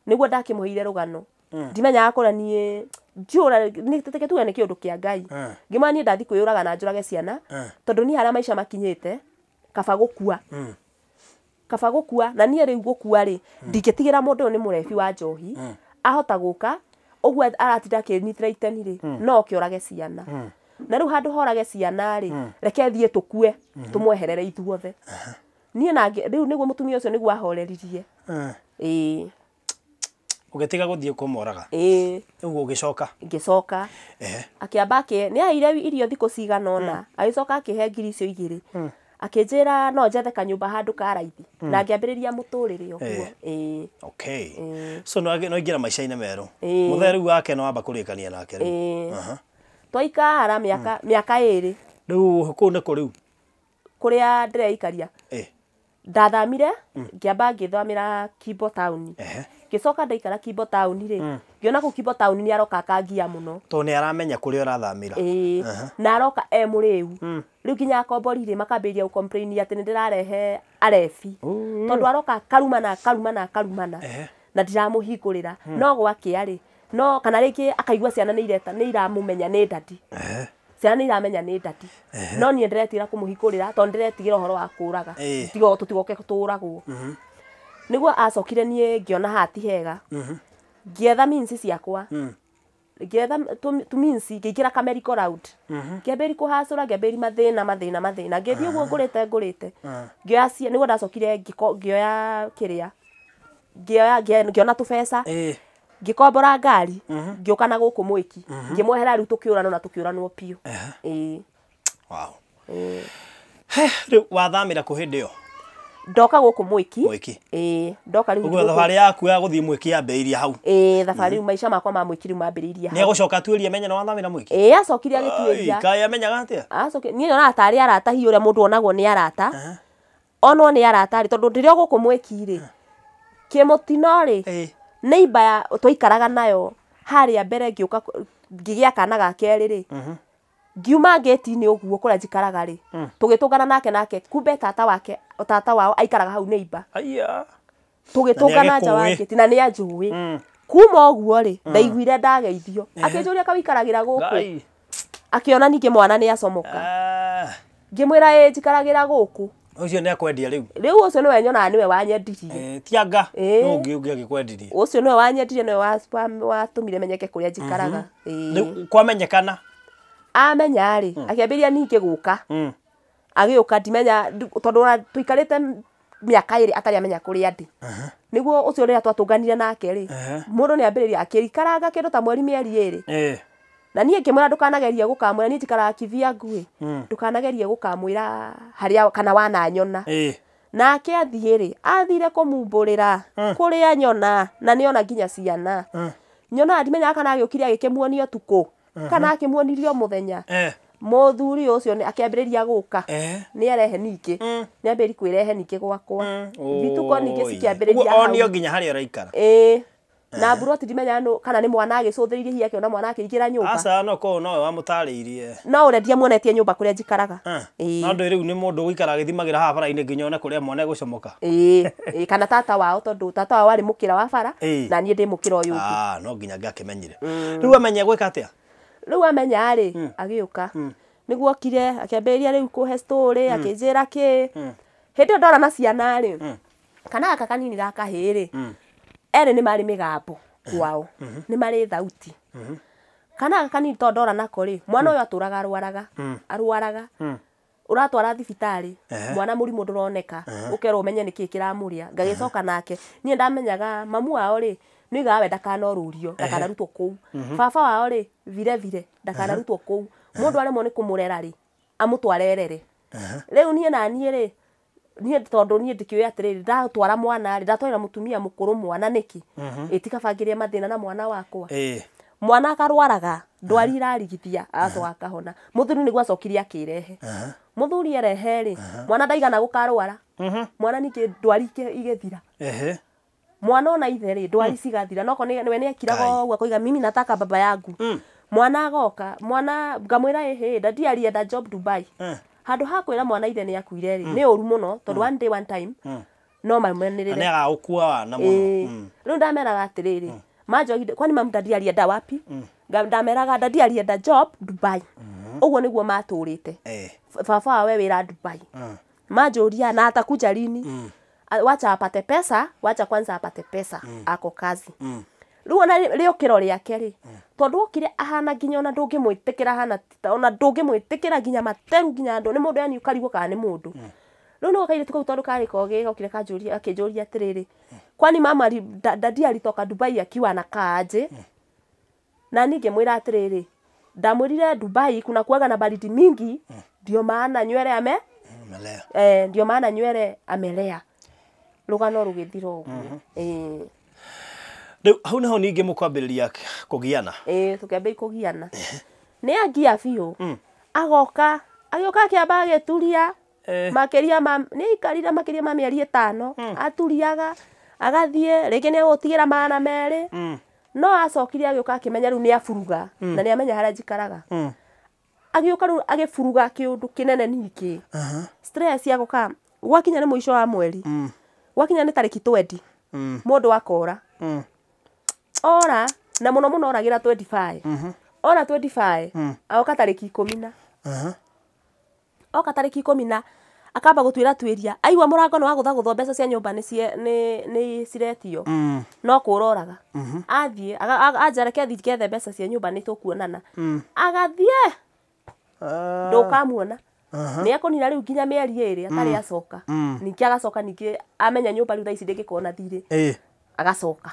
nĩguo ndakĩmũheire rũgano ndimenyaga kũrĩa niĩ ndiũra nĩ tuge nĩ kĩũndũ kĩa Ngai ngĩmwĩra niĩ ndathi kwĩyũraga na njũrage ciana tondũ niĩ harĩa maica makinyĩte kaba gũkua kaba gũkua na niĩ rĩu gũkua rĩ ndingĩtigĩra mũndũ ũyũ nĩ mũrebi wa njohi ahota gũka ũguo aratinda akĩnyitĩra iteni rĩ no oke orage ciana na rĩu handũ horage ciana rĩ reke thiĩ tũkue tũmweherere ithuothe niĩ na rĩu nĩguo mũtumia ũcio nĩguo ahoreririe ĩĩ
ũgĩtiga gũthiĩ kũmoraga
ĩĩ
ũguo ũgĩcoka
ngĩcoka akĩamba nĩ aheire irio thikũ cigana ũna agĩcoka akĩhe ngiri icio igĩrĩ akĩnjĩra no njethe kanyũmba handũ ka raithi na ngĩambĩrĩria mũtũrĩre ũguo ĩĩ
okay so no aingĩra maica-inĩ merũ
Ĩĩ.
mũthee rĩu wake no wamba kũrĩkania nake rĩu
ĩĩ twaikara mĩaka 2
rĩu kũu nĩkũ rĩu
kũrĩa ndĩreikaria ndathamire ngĩamba ngĩthamĩra Kimbo town ngĩcoka ndaikara Kimbo town rĩ ngĩona kũu Kimbo town nĩ aroka akangia mũno
tondũ nĩ aramenya kũrĩa ũrathamĩra
ĩĩ na aroka e mũrĩu rĩu nginya akombori rĩ makambĩrĩria gũ-complain atĩ nĩ ndĩrarehe arebi tondũ aroka akarumana akarumana akarumana na ndiramũhingũrĩra no gwakĩa rĩ no kana rĩngĩ akaigua ciana nĩ ireta nĩ iramũmenya nĩ ndadi ciana nĩ iramenya nĩ ndadi no niĩ ndĩretigĩra kũmũhingũrĩra tondũ ndĩretigĩra ũhoro wa kũraga tũtigoke tũragwo nĩguo acokire niĩ ngĩona haha ti hega ngĩetha means ciakwa ngĩetha tũmeans ngĩingĩra ka merry go round ngĩambĩrĩria kũhacũra ngĩambĩrĩria mathĩna mathĩna mathĩna ngĩthiĩ ũguo ngũrĩte ngũrĩte ngĩoya nĩguo ndacokire ngĩoya kĩrĩa ngĩoya ngĩona tũbeca ngĩkombora ngari ngĩũka na gũkũ Mwĩki ngĩmwehera rĩu tũkĩũranwo na tũkĩũranwo biũ ĩĩ
wow rĩu wathamĩra kũ hĩndĩ ĩyo
ndoka gũkũ Mwĩki
Mwĩki
ĩĩ ndoka rĩu
ũguo thabarĩ yaku ya gũthiĩ Mwĩki yambĩrĩirie hau
ĩĩ thabarĩ rĩu maica makwa ma Mwĩki rĩu mambĩrĩirie hau
nĩ egũcoka atuĩrie amenye nĩ wathamĩra Mwĩki
ĩĩ acokire agĩtuĩria
kaĩ amenyaga atĩa
acokire niĩ nyonaga tarĩ arata hihi ũrĩa mũndũ onagwo nĩ arata onwo nĩ arata rĩ tondũ ndĩrĩ o gũkũ Mwĩki rĩ kĩmũtino rĩ neighbor ya twaikaraga nayo harĩa mbere ngĩũka ngĩgĩa kana ga kerĩ rĩ ngiuma ngĩti-inĩ ũguo kũrĩa njikaraga rĩ tũgĩtũngana nake nake kumbe tata wake tata wao aikaraga hau neighbor
aya
tũgĩtũngana nja wa
nĩagĩkũĩ.
ngĩti na nĩ anjũĩ Kuma ũguo rĩ ndaiguire ndageithio akĩnjũria kawikaragira gũkũ akĩona ningĩ mwana nĩ acomoka ngĩmwĩra ĩ njikaragĩra gũkũ
ũcio nĩ akwendia rĩu
rĩu ũcio nĩwe nyonaga nĩwe wanyendirie
tianga no ũngĩ ũngĩ agĩkwendirie
ũcio nĩwe wanyendirie nĩwe watũmire menyeke kũrĩa njikaraga
rĩu kwamenyekana
amenya rĩ akĩambĩrĩria ningĩ gũka agĩũka ndimenya tondũ tũikarĩte mĩaka ĩrĩ atarĩ amenya kũrĩa ndĩ nĩguo ũcio rĩrĩa twatũnganire nake rĩ mũndũ nĩ ambĩrĩria akĩikaranga kĩndũ ta mweri mĩeri ĩrĩ na niĩ ngĩmwĩra ndũkanagerie gũkamwĩra niĩ njikaraga kivyangu ĩ ndũkanagerie gũkamwĩra harĩa kana wananyona nake athiĩ rĩ athire kũmumbũrĩra kũrĩa nyona na nĩona nginya ciana nyonaga ndimenyaga kana agĩũkire agĩkĩmuonia ũtukũ kana akĩmuonirie mũthenya mũthuri ũcio akĩambĩrĩria gũka nĩ arehe ningĩ nĩ ambĩrĩria kwĩrehe ningĩ gwakwa bituko ningĩ cikĩambĩrĩria
hau onio nginya harĩa ũraikara
na mburoti ndimenya kana nĩ mwana agĩcũthĩrĩirie hihi akĩona mwana akĩingĩra nyũmba
aca no korwo nowe wamũtarĩirie
no ũrĩa ndiamuonetie nyũmba kũrĩa njikaraga
no ndũ rĩu nĩ mũndũ ũgũikara agĩthimagĩra haha bara-inĩ nginya one kũrĩa mwana egũcomoka
kana tata wao tondũ tata wao arĩ mũkĩra wa bara na niĩ ndĩ mũkĩra ũyũ
ũngĩ no nginya ngakĩmenyire rĩu amenya gwĩka atĩa
rĩu amenya rĩ agĩũka nĩguo okire akĩambĩrĩria rĩu kũhe story akĩnjĩra kĩ hĩndĩ ĩyo ndora na ciana rĩ kana gaka kanini ga kahĩĩ rĩ erĩ nĩ marĩ mĩgambo kwao nĩ marĩ thauti kana gaka kanini tondũ ndora nako rĩ mwana ũyũ atũraga arwaraga arwaraga ũratwara thibitarĩ mwana mũrimũ ndũroneka ũkerwo ũmenye nĩkĩĩ kĩramũrĩa ngagĩcoka nake niĩ ndamenyaga mamu wao rĩ nĩoigaga we ndakanorũrio ndakanarutwo kũu baba wao rĩ vile vile ndakanarutwo kũu mũndũ aremwo nĩ kũmũrera rĩ amũtware erere rĩu niĩ na niĩ rĩ niĩ tondũ niĩ ndikĩũĩ atĩrĩrĩ ndatwara mwana rĩ ndatwarĩra mũtumia mũkũrũ mwana nĩkĩ ĩtikabangĩrie mathĩna na mwana wakwa mwana akarwaraga ndwari irarigithia agacoka akahona mũthuri nĩguo acokire akĩrehe mũthuri erehe rĩ mwana ndaigana gũkarwara mwana ningĩ ndwari igĩthira mwana ona ithe rĩ ndwari cigathira noko nĩwe nĩekiraga ũguo akoiga mimi nataka baba yangu mwana agoka mwana ngamwĩra ĩhĩ dadi alienda job Dubai handũ ha kwĩra mwana ithe nĩ akuire rĩ nĩ ũru mũno tondũ one day one time no mamenĩrĩre
nĩ agagũkua wana mũno
rĩu ndameraga atĩrĩrĩ manjogire kwani mamu dadi alienda wapi ndameraga dadi alienda job Dubai ũguo nĩguo matũrĩte baba wawe wĩra Dubai manjũria na atakuja lini wacha apate pesa wacha kwanza apate pesa ako kazi rĩu ona rĩũkĩro rĩake rĩ tondũ okire ahana nginya ona ndũngĩmwĩtĩkĩra ahana ona ndũngĩmwĩtĩkĩra nginya materu nginya andũ nĩ mũndũ yani ũkarigwo kana nĩ mũndũ rĩu nĩguo kairĩtu kau tondũ karĩ kogĩ gokire kanjũria akĩnjũria atĩrĩrĩ kwani mama dadi alitoka Dubai akiwa anakaa aje na niĩ ngĩmwĩra atĩrĩrĩ ndamwĩrire Dubai kuna kuwaga na baridi mingi ndio maana nywele ame ndio maana nywele amelea rũgano rũgĩthira ũguo
rĩu hau nĩho ningĩ mũkwambĩrĩria kũgiana
tũkĩambĩrĩria kũgiana nĩ angia biũ agoka agĩũka akĩamba agĩturia makĩria ma nĩ aikarire makĩria ma mĩeri 5 aturiaga agathiĩ rĩngĩ nĩ egũtigĩra 200 no acokire agĩũka akĩmenya rĩu nĩ aburuga na nĩ amenya harĩa njikaraga agĩũka rĩu agĩburuga kĩũndũ kĩnene ningĩ stress agoka gwakinya nĩ mũico wa mweri gwakinya nĩ tarĩki 20 mũndũ akora ora na mũno mũno oragĩra 25 ora 25 agoka tarĩki 10 na oka tarĩki 10 na akamba gũtuĩra tuĩria aigua mũrango nĩ wagũthagũthwo mbeca cia nyũmba nĩ ciretio no kũra oraga athiĩ anjareke athiĩ ngethe mbeca cia nyũmba nĩ tũkuonana agathiĩ ndũkamuona nĩ ekũnina rĩu nginya mĩeri 2 atarĩ acoka ningĩ agacoka ningĩ amenya nyũmba rĩu thaa ici ndĩngĩkorwo na thirĩ agacoka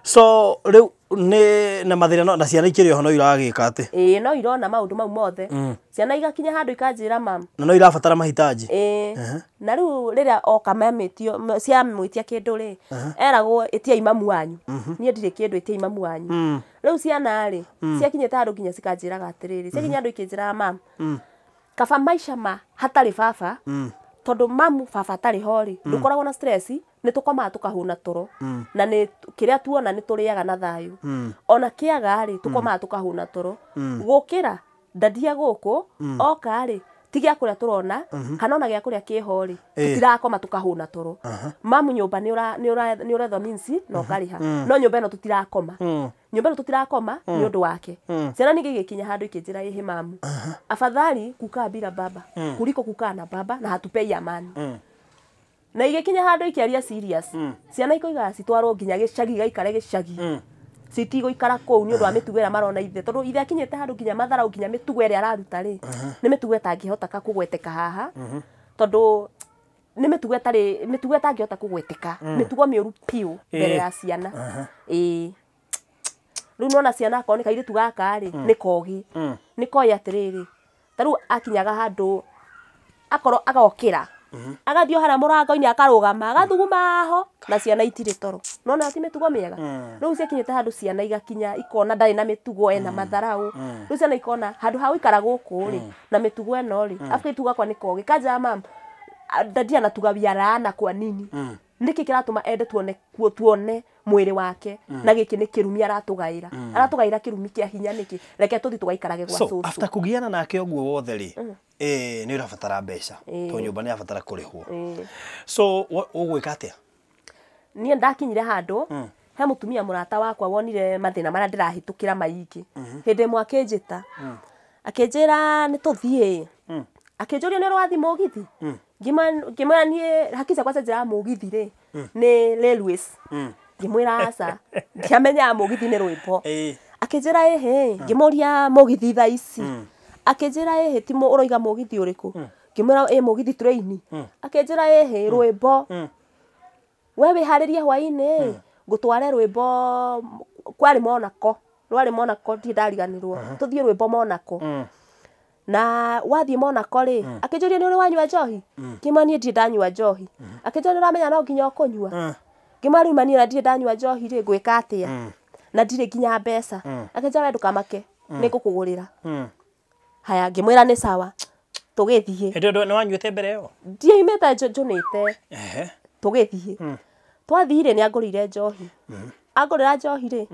so rĩu nĩ na mathĩna na ciana ikĩrĩ oho no iragĩka atĩ
no irona maũndũ mau mothe ciana igakinya handũ ikanjĩra mam
na no irabatara mahitaji
na rĩu rĩrĩa oka mamĩtio ciamwĩtia kĩndũ rĩ eragwo ĩtiai mamu wanyu niĩ ndirĩ kĩndũ ĩtiai mamu wanyu rĩu ciana rĩ ciakinyĩte handũ nginya cikanjĩraga atĩrĩrĩ ciakinya handũ ikĩnjĩraga mam kaba maica ma hatarĩ baba tondũ mamu baba atarĩ ho rĩ ndũkoragwo na stress nĩ tũkomaga tũkahũna toro na nĩ kĩrĩa tuona nĩ tũrĩaga na thayũ ona kĩaga rĩ tũkomaga tũkahũna toro gũkĩra ndadia gũkũ oka rĩ Ti gĩa kũrĩa tũrona kana ona gĩa kũrĩa kĩho rĩ, tũtirakoma tũkahũna toro. Mamu nyũmba nĩ ũretha means na ũkarĩha, no nyũmba ĩno tũtirakoma, nyũmba ĩno tũtirakoma nĩ ũndũ wake. Ciana ningĩ igĩkinya handũ ikĩnjĩra, ĩhĩ mamu, afadhali kukaa bila baba kuliko kukaa na baba na hatupei amani. Na igĩkinya handũ ikĩaria serious. Ciana ikoigaga citwarwo nginya gĩcagi, gaikare gĩcagi, citigũikara kũu nĩ ũndũ wa mĩtugo ĩrĩa marona ithe, tondũ ithe akinyĩte handũ nginya matharau, nginya mĩtugo ĩrĩa araruta rĩ, nĩ mĩtugo ĩtangĩhota kũgweteka haha, tondũ nĩ mĩtugo ĩtarĩ, mĩtugo ĩtangĩhota kũgweteka, mĩtugo mĩũru piũ mbere ya ciana. Ĩĩ, rĩu nona ciana akorwo nĩ kairĩtu gaka rĩ, nĩ kogĩ, nĩ koĩ atĩrĩrĩ, ta rĩu akinyaga handũ akorwo agokĩra agathiĩ o harĩa mũrango-inĩ akarũgama agathuguma ho na ciana itirĩ toro. Nona ti mĩtugo mĩega. Rĩu ciakinyĩte handũ ciana igakinya ikona ndarĩ na mĩtugo, ena matharau. Rĩu ciana ikona handũ ha gũikara gũkũ rĩ na mĩtugo ĩno rĩ, afu kairĩtu gakwa nĩ kogĩ kanja mam dadi anatugawia laana kwa nini, nĩkĩ kĩratũma ende tuone kuo, tuone mwĩrĩ wake, na gĩkĩ nĩ kĩrumi aratũgaĩra, aratũgaĩra kĩrumi kĩa hinya nĩkĩ? Reke tũthiĩ tũgaikarage gwa
So
cũcũ.
After kugiana nake ũguo wothe rĩ, nĩ ũrabatara mbeca tondũ nyũmba nĩ yabatara kũrĩhwo. So ũgwĩka atĩa?
Niĩ ndakinyire handũ he mũtumia mũrata wakwa wonire mathĩna marĩa ndĩrahĩtũkĩra maingĩ. Hĩndĩ ĩmwe akĩnjĩta, akĩnjĩra nĩ tũthiĩ, akĩnjũria nĩ ũrĩ wathiĩ mũgithi. Ngĩmwĩra niĩ haki ciakwa cia njĩra ya mũgithi rĩ nĩ railways. Ngĩmwĩra aca, ndiamenyaga mũgithi nĩ rwĩmbo. Akĩnjĩra ĩhĩ. Ngĩmũria mũgithi thaa ici. Akĩnjĩra ĩhĩ, ti ũroiga mũgithi ũrĩkũ? Ngĩmwĩra ĩ mũgithi train. Akĩnjĩra ĩhĩ, rwĩmbo, we wĩharĩrie hwaĩ-inĩ ngũtware rwĩmbo. Kwarĩ Monaco, rwarĩ Monaco, ndirĩ ndariganĩrwo. Tũthiĩ rwĩmbo Monaco. Na wathiĩ Monaco rĩ, akĩnjũria nĩ ũrĩ wanyua njohi. Ngĩmwĩra niĩ ndirĩ ndanyua njohi. Akĩnjũria nĩ ũramenya no nginya ũkũnyua. Ngĩmwĩra rĩu mani ona ndirĩ ndanyua njohi rĩ, ngwĩka atĩa na ndirĩ nginya mbeca? Akĩnjĩra we ndũkamake, nĩ ngũkũgũrĩra. Haya, ngĩmwĩra nĩ sawa, tũgĩthiĩ.
Hĩndĩ ĩyo nĩ wanyuĩte mbere ĩyo?
Ndiaimĩte njũnĩte. Tũgĩthiĩ. Twathire nĩ angũrĩire njohi. Angũrĩra njohi rĩ,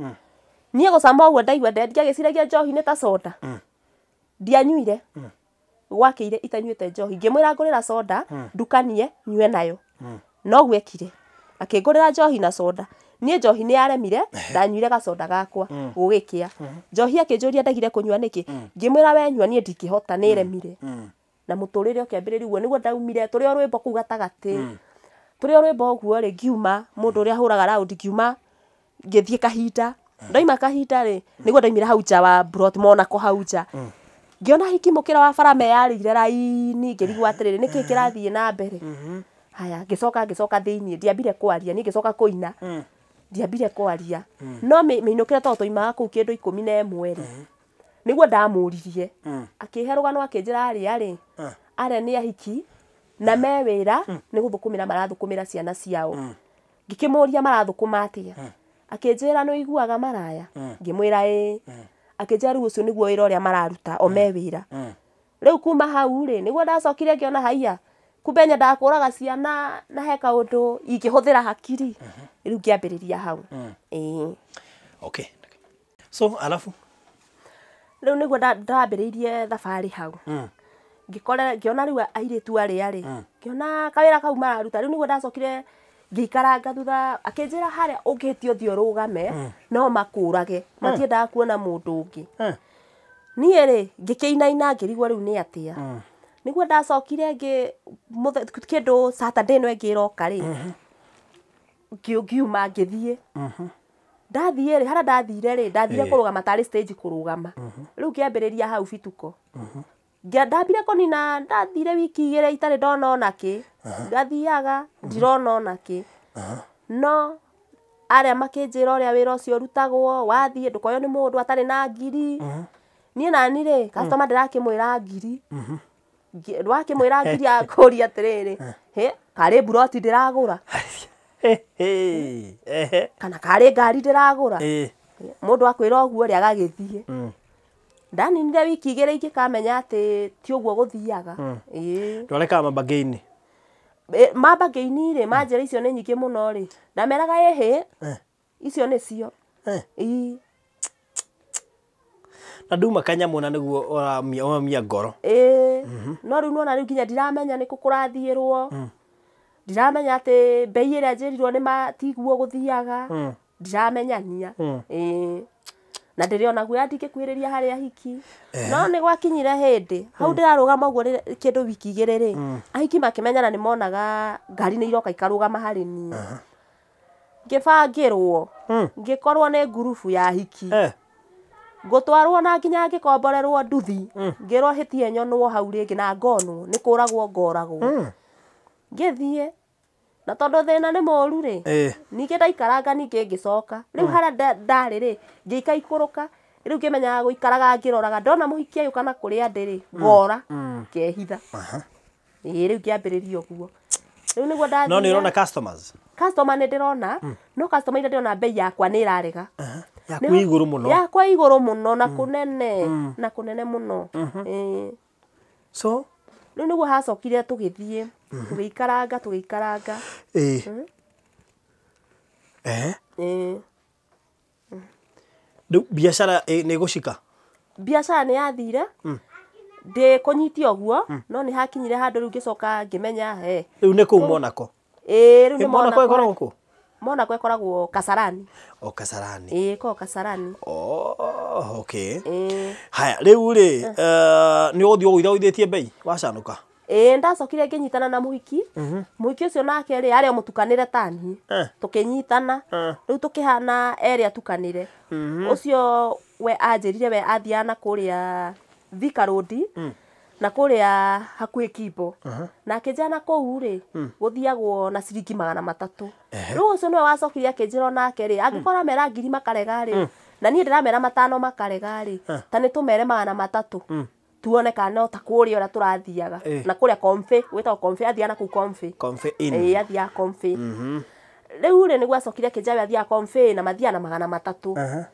niĩ gũcama ũguo ndaigua ndiagĩciragia njohi nĩ ta soda. Ndianyuire. Gwakĩire itanyuĩte njohi. Ngĩmwĩra ngũrĩra soda ndukanie nyue nayo. Noguo ekire, akĩngũrĩra njohi na soda. Niĩ njohi nĩ yaremire, ndanyuire gacoda gakwa gũgĩkĩa. Njohi akĩnjũria ndegire kũnyua nĩkĩ. Ngĩmwĩra we nyua, niĩ ndingĩhota, nĩ ĩremire. Na mũtũrĩre ũkĩambĩrĩria ũguo nĩguo ndaumire tũrĩ o rwĩmbo kũu gatagatĩ, tũrĩ o rwĩmbo ũguo rĩ, ngiuma mũndũ ũrĩa ahũraga raundi, ngiuma ngĩthiĩ kahinda. Ndaima kahinda rĩ, nĩguo ndaimire hau nja wa plot Monaco, hau nja ngĩona hiki mũkĩra wa bara meyarĩire raini. Ngĩrigwo atĩrĩrĩ, nĩkĩ kĩrathiĩ na mbere? Haya, ngĩcoka thĩiniĩ. Ndiambire kwaria niĩ, ngĩcoka kũina. Ndiambire kwaria no mĩinũkĩre, tondũ twaimaga kũu kĩndũ 11 rĩ, nĩguo ndamũririe. Akĩhe rũgano, akĩnjĩra arĩa rĩ, arĩa nĩ ahiki na me wĩra nĩ gũthũkũmĩra marathũkũmĩra ciana ciao. Ngĩkĩmũria marathũkũma atĩa. Akĩnjĩra nĩ ũiguaga maraya. Ngĩmwĩra ĩĩ. Akĩnjĩra rĩu ũcio nĩguo wĩra ũrĩa mararuta, o me wĩra. Rĩu kuma hau rĩ, nĩguo ndacokire ngĩona haiya, kumbe nyendaga kũraga ciana na he kaũndũ ingĩhũthĩra hakiri. Rĩu ngĩambĩrĩria hau, ĩĩ.
Okay, so alafu?
Rĩu nĩguo ndambĩrĩirie thabarĩ hau. Ngĩkora, ngĩona rĩu airĩtu arĩa rĩ, ngĩona kawĩra kau mararuta. Rĩu nĩguo ndacokire ngĩikaranga thutha. Akĩnjĩra harĩa ũngĩhĩtia ũthiĩ ũrũgame no makũrage, matiendaga kuona mũndũ ũngĩ. Niĩ rĩ, ngĩkĩinaina, ngĩrigwo rĩu nĩ atĩa. Nĩguo ndacokire ngĩ kĩndũ Saturday ĩno ĩngĩ ĩroka rĩ, ngiuma ngĩthiĩ. Ndathiĩ rĩ, harĩa ndathire rĩ, ndathire kũrũgama tarĩ stage kũrũgama. Rĩu ngĩambĩrĩria hau bituko. Ndambire kũnina, ndathire wiki 2 itarĩ ndona ona kĩ. Ngathiaga ndirona ona kĩ, no arĩa makĩnjĩra ũrĩa wĩra ũcio ũrutagwo, wathiĩ ndũkoywo nĩ mũndũ atarĩ na ngiri. Niĩ nani rĩ, customer ndĩrakĩmwĩra ngiri. Wakĩmwĩra ngiri akũria atĩrĩrĩ, hĩ karĩ mburoti ndĩragũra kana karĩ ngari ndĩragũra? Mũndũ akwĩra ũguo rĩ, agagĩthiĩ. Ndaninire wiki 2 ingĩkamenya atĩ ti ũguo gũthiaga. Ĩĩ.
Ndwarekaga mambangĩ-inĩ?
Mambangĩ-inĩ rĩ, manjĩra icio nĩ nyingĩ mũno rĩ, ndameraga ĩhĩ, icio nĩcio. Ĩĩ.
Na nduma kanyamũ na nĩguo ũramia ngoro.
Ĩĩ no rĩu nĩwona rĩu nginya ndiramenya nĩkũ kũrathiĩrwo. Ndiramenya atĩ mbei ĩrĩa njĩrirwo nĩ tiguo gũthiaga. Ndiramenyania. Ĩĩ na ndĩrĩ guoya ndingĩkuhĩrĩria harĩa ahiki. No nĩ gwakinyire hĩndĩ hau ndĩrarũgama ũguo kĩndũ wiki igĩrĩ rĩ, ahiki makĩmenyana nĩ monaga ngari nĩ iroka ikarũgama harĩ niĩ. Ngĩbangĩrwo ngĩkorwo nĩ ngurubu ya ahiki. Ngũtwarwo na nginya ngĩkomborerwo nduthi. Ngĩrwo hĩtie nyonwo hau rĩngĩ na ngonwo nĩ kũragwo ngoragwo. Ngĩthiĩ na tondũ thĩna nĩ mũru rĩ, ningĩ ndaikaranga ningĩ ngĩcoka. Rĩu harĩa ndarĩ rĩ, ngĩikaikũrũka. Rĩu ngĩmenyaga gũikaraga ngĩroraga ndona mũhiki agĩũka na kũrĩa ndĩ rĩ, ngora ngehitha. Ĩĩ rĩu ngĩambĩrĩria ũguo. Rĩu nĩguo ndathire.
No nĩ ũrona customers?
Customer nĩ ndĩrona, no customer iria ndĩrona mbei yakwa nĩ ĩrarega.
Yaku ĩ igũrũ mũno.
Yakwa igũrũ mũno na kũnene, na kũnene mũno. Ĩĩ.
So
rĩu nĩguo hacokire tũgĩthiĩ, tũgĩikaranga, tũgĩikaranga.
Ĩĩ. Rĩu biacara nĩ ĩgũcika?
Biacara nĩ yathire. Ndĩkũnyitia ũguo, no nĩ hakinyire handũ rĩu ngĩcoka ngĩmenya he.
Rĩu nĩ kũu Monaco?
Ĩĩ rĩu nĩ
Monaco ĩkoragwo kũ?
Monaco ĩkoragwo Kasarani.
O Kasarani.
Ĩĩ ĩkoragwo Kasarani.
Oh, okay.
Ĩĩ.
Haya, rĩu rĩ, nĩ ũgũthiĩ ũgũithaũithĩtie mbei wacanũka?
Ĩĩ ndacokire ngĩnyitana na mũhiki. Mũhiki ũcio nake rĩ, arĩ o mũtukanĩre ta niĩ. Tũkĩnyitana. Rĩu tũkĩhana erĩ atukanĩre. Ũcio we anjĩrire we athiaga na kũrĩa Thika Road, na kũrĩa hakuhĩ Kimbo. Na akĩnjĩra na kũu rĩ, gũthiagwo na ciringi 300. Rĩu ũcio nĩwe wacokire akĩnjĩra onake rĩ, angĩkorwo amera 1000 makarega rĩ, na niĩ ndĩramera 500 makarega rĩ, ta nĩ tũmere 300. Tuone kana no ta kũrĩa ũrĩa tũrathiaga. Na kũrĩa Comfy, gwĩtagwo Comfy, athiaga na kũu Comfy.
Comfy Inn.
Ĩĩ athiaga Comfy. Rĩu rĩ nĩguo acokire akĩnjĩra we athiaga Comfy na mathiaga na 300.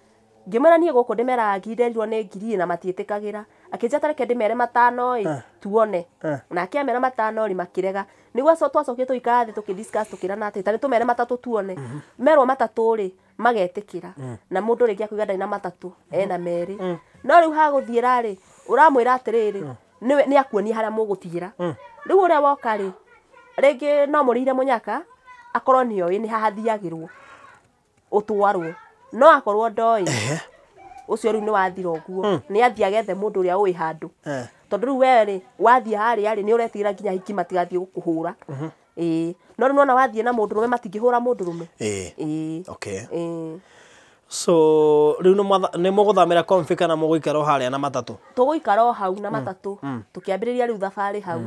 Ngĩmwĩra niĩ gũkũ ndĩmeraga ngiri nderirwo nĩ 1000 na matiĩtĩkagĩra. Akĩnjĩra ta reke ndĩmere 500 ĩ, tuone. Nake amera 500 rĩ makĩrega. Nĩguo twacokire tũgĩikara thĩ tũkĩ discuss tũkĩrana atĩ ta nĩ tũmere 3 tuone. Merwo 3 rĩ, magetĩkĩra. Na mũndũ rĩngĩ akuiga ndarĩ na 3, ena 2. No rĩu hagũthiĩra rĩ, ũramwĩra atĩrĩrĩ, nĩ akuonia harĩa mũgũthiĩra. Rĩu ũrĩa woka rĩ, rĩngĩ no mũrĩire mũnyaka, akorwo nĩoĩ nĩ hahathiagĩrwo ũtwarwo. No akorwo ndoĩ, ũcio rĩu nĩ wathira ũguo. Nĩ athiĩ agethe mũndũ ũrĩa ũĩ handũ. Tondũ rĩu we rĩ, wathiĩ harĩa rĩ, nĩ ũretigĩra nginya ahiki matigathiĩ gũkũhũra. Ĩĩ. No rĩu nĩwona wathiĩ na mũndũrũme matingĩhũra mũndũrũme.
Ĩĩ.
Ĩĩ. Ĩĩ.
So rĩu nĩ mũgũthamĩra Comfy kana mũgũikara o harĩa na matatũ?
Tũgũikara o hau na matatũ. Tũkĩambĩrĩria rĩu thabarĩ hau.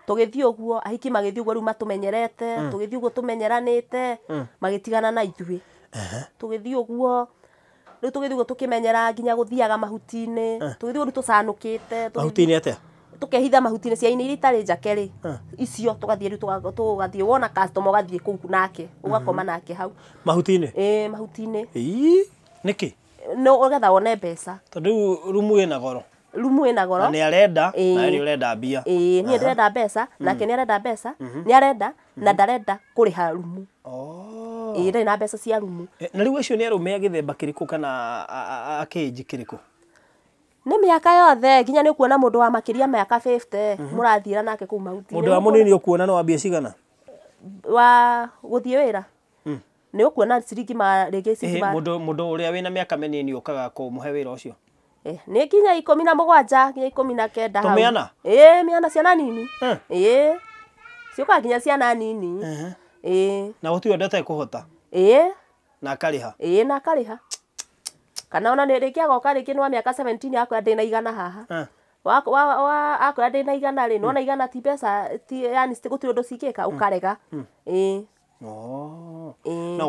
Tũgĩthiĩ ũguo, ahiki magĩthiĩ ũguo rĩu matũmenyerete, tũgĩthiĩ ũguo tũmenyeranĩte, magĩtigana na ithuĩ. Tũgĩthiĩ ũguo, rĩu tũgĩthiĩ ũguo tũkĩmenyera nginya gũthiaga mahuti-inĩ, tũgĩthiĩ ũguo rĩu tũcanũkĩte.
Mahuti-inĩ atĩa?
Tũkehitha mahuti-inĩ ciainĩ iria itarĩ njake rĩ, icio tũgathiĩ rĩu tũgathiĩ wona customer ũgathiĩ kũu nake, ũgakoma nake hau.
Mahuti-inĩ?
Ĩĩ mahuti-inĩ.
Ĩĩ, nĩkĩ?
No ũgetha wone mbeca.
Tondũ rĩu rumu ĩna goro.
Rumu ĩna goro.
Na nĩ arenda, na we nĩ ũrenda mbia.
Ĩĩ, niĩ ndĩrenda mbeca, nake nĩ arenda mbeca, nĩ arenda na ndarenda kũrĩha rumu. Ĩĩ ndarĩ na mbeca cia rumu.
Na rĩu acio nĩ arũme a gĩthemba kĩrĩkũ kana a kĩnji kĩrĩkũ?
Nĩ mĩaka yothe nginya nĩ ũkuona mũndũ wa makĩria mĩaka 50 mũrathiĩra nake kũu mahuti-inĩ.
Mũndũ wa mũnini ũkuona no wambie cigana?
Wa gũthiĩ wĩra? Nĩ ũkuona ciringi rĩngĩ ciringi
Mũndũ ũrĩa wĩna mĩaka mĩnini ũkaga kũmũhe wĩra ũcio?
Nĩ nginya 17 nginya 19 hau.
Tũmĩana?
Ĩĩ mĩana ciana nini. Ĩĩ. Ciũkaga nginya ciana nini. Ĩĩ.
Na gũtirĩ ũndũ atekũhota?
Ĩĩ.
Na akarĩha?
Ĩĩ na akarĩha. Kana ona rĩngĩ agoka rĩngĩ nĩ wa mĩaka 17 akwĩra ndĩna 100 haha. Wa akwĩra ndĩna 100 rĩ, nĩwona 100 ti mbeca, ti yani gũtirĩ ũndũ cingĩka, ũkarega. Ĩĩ.
No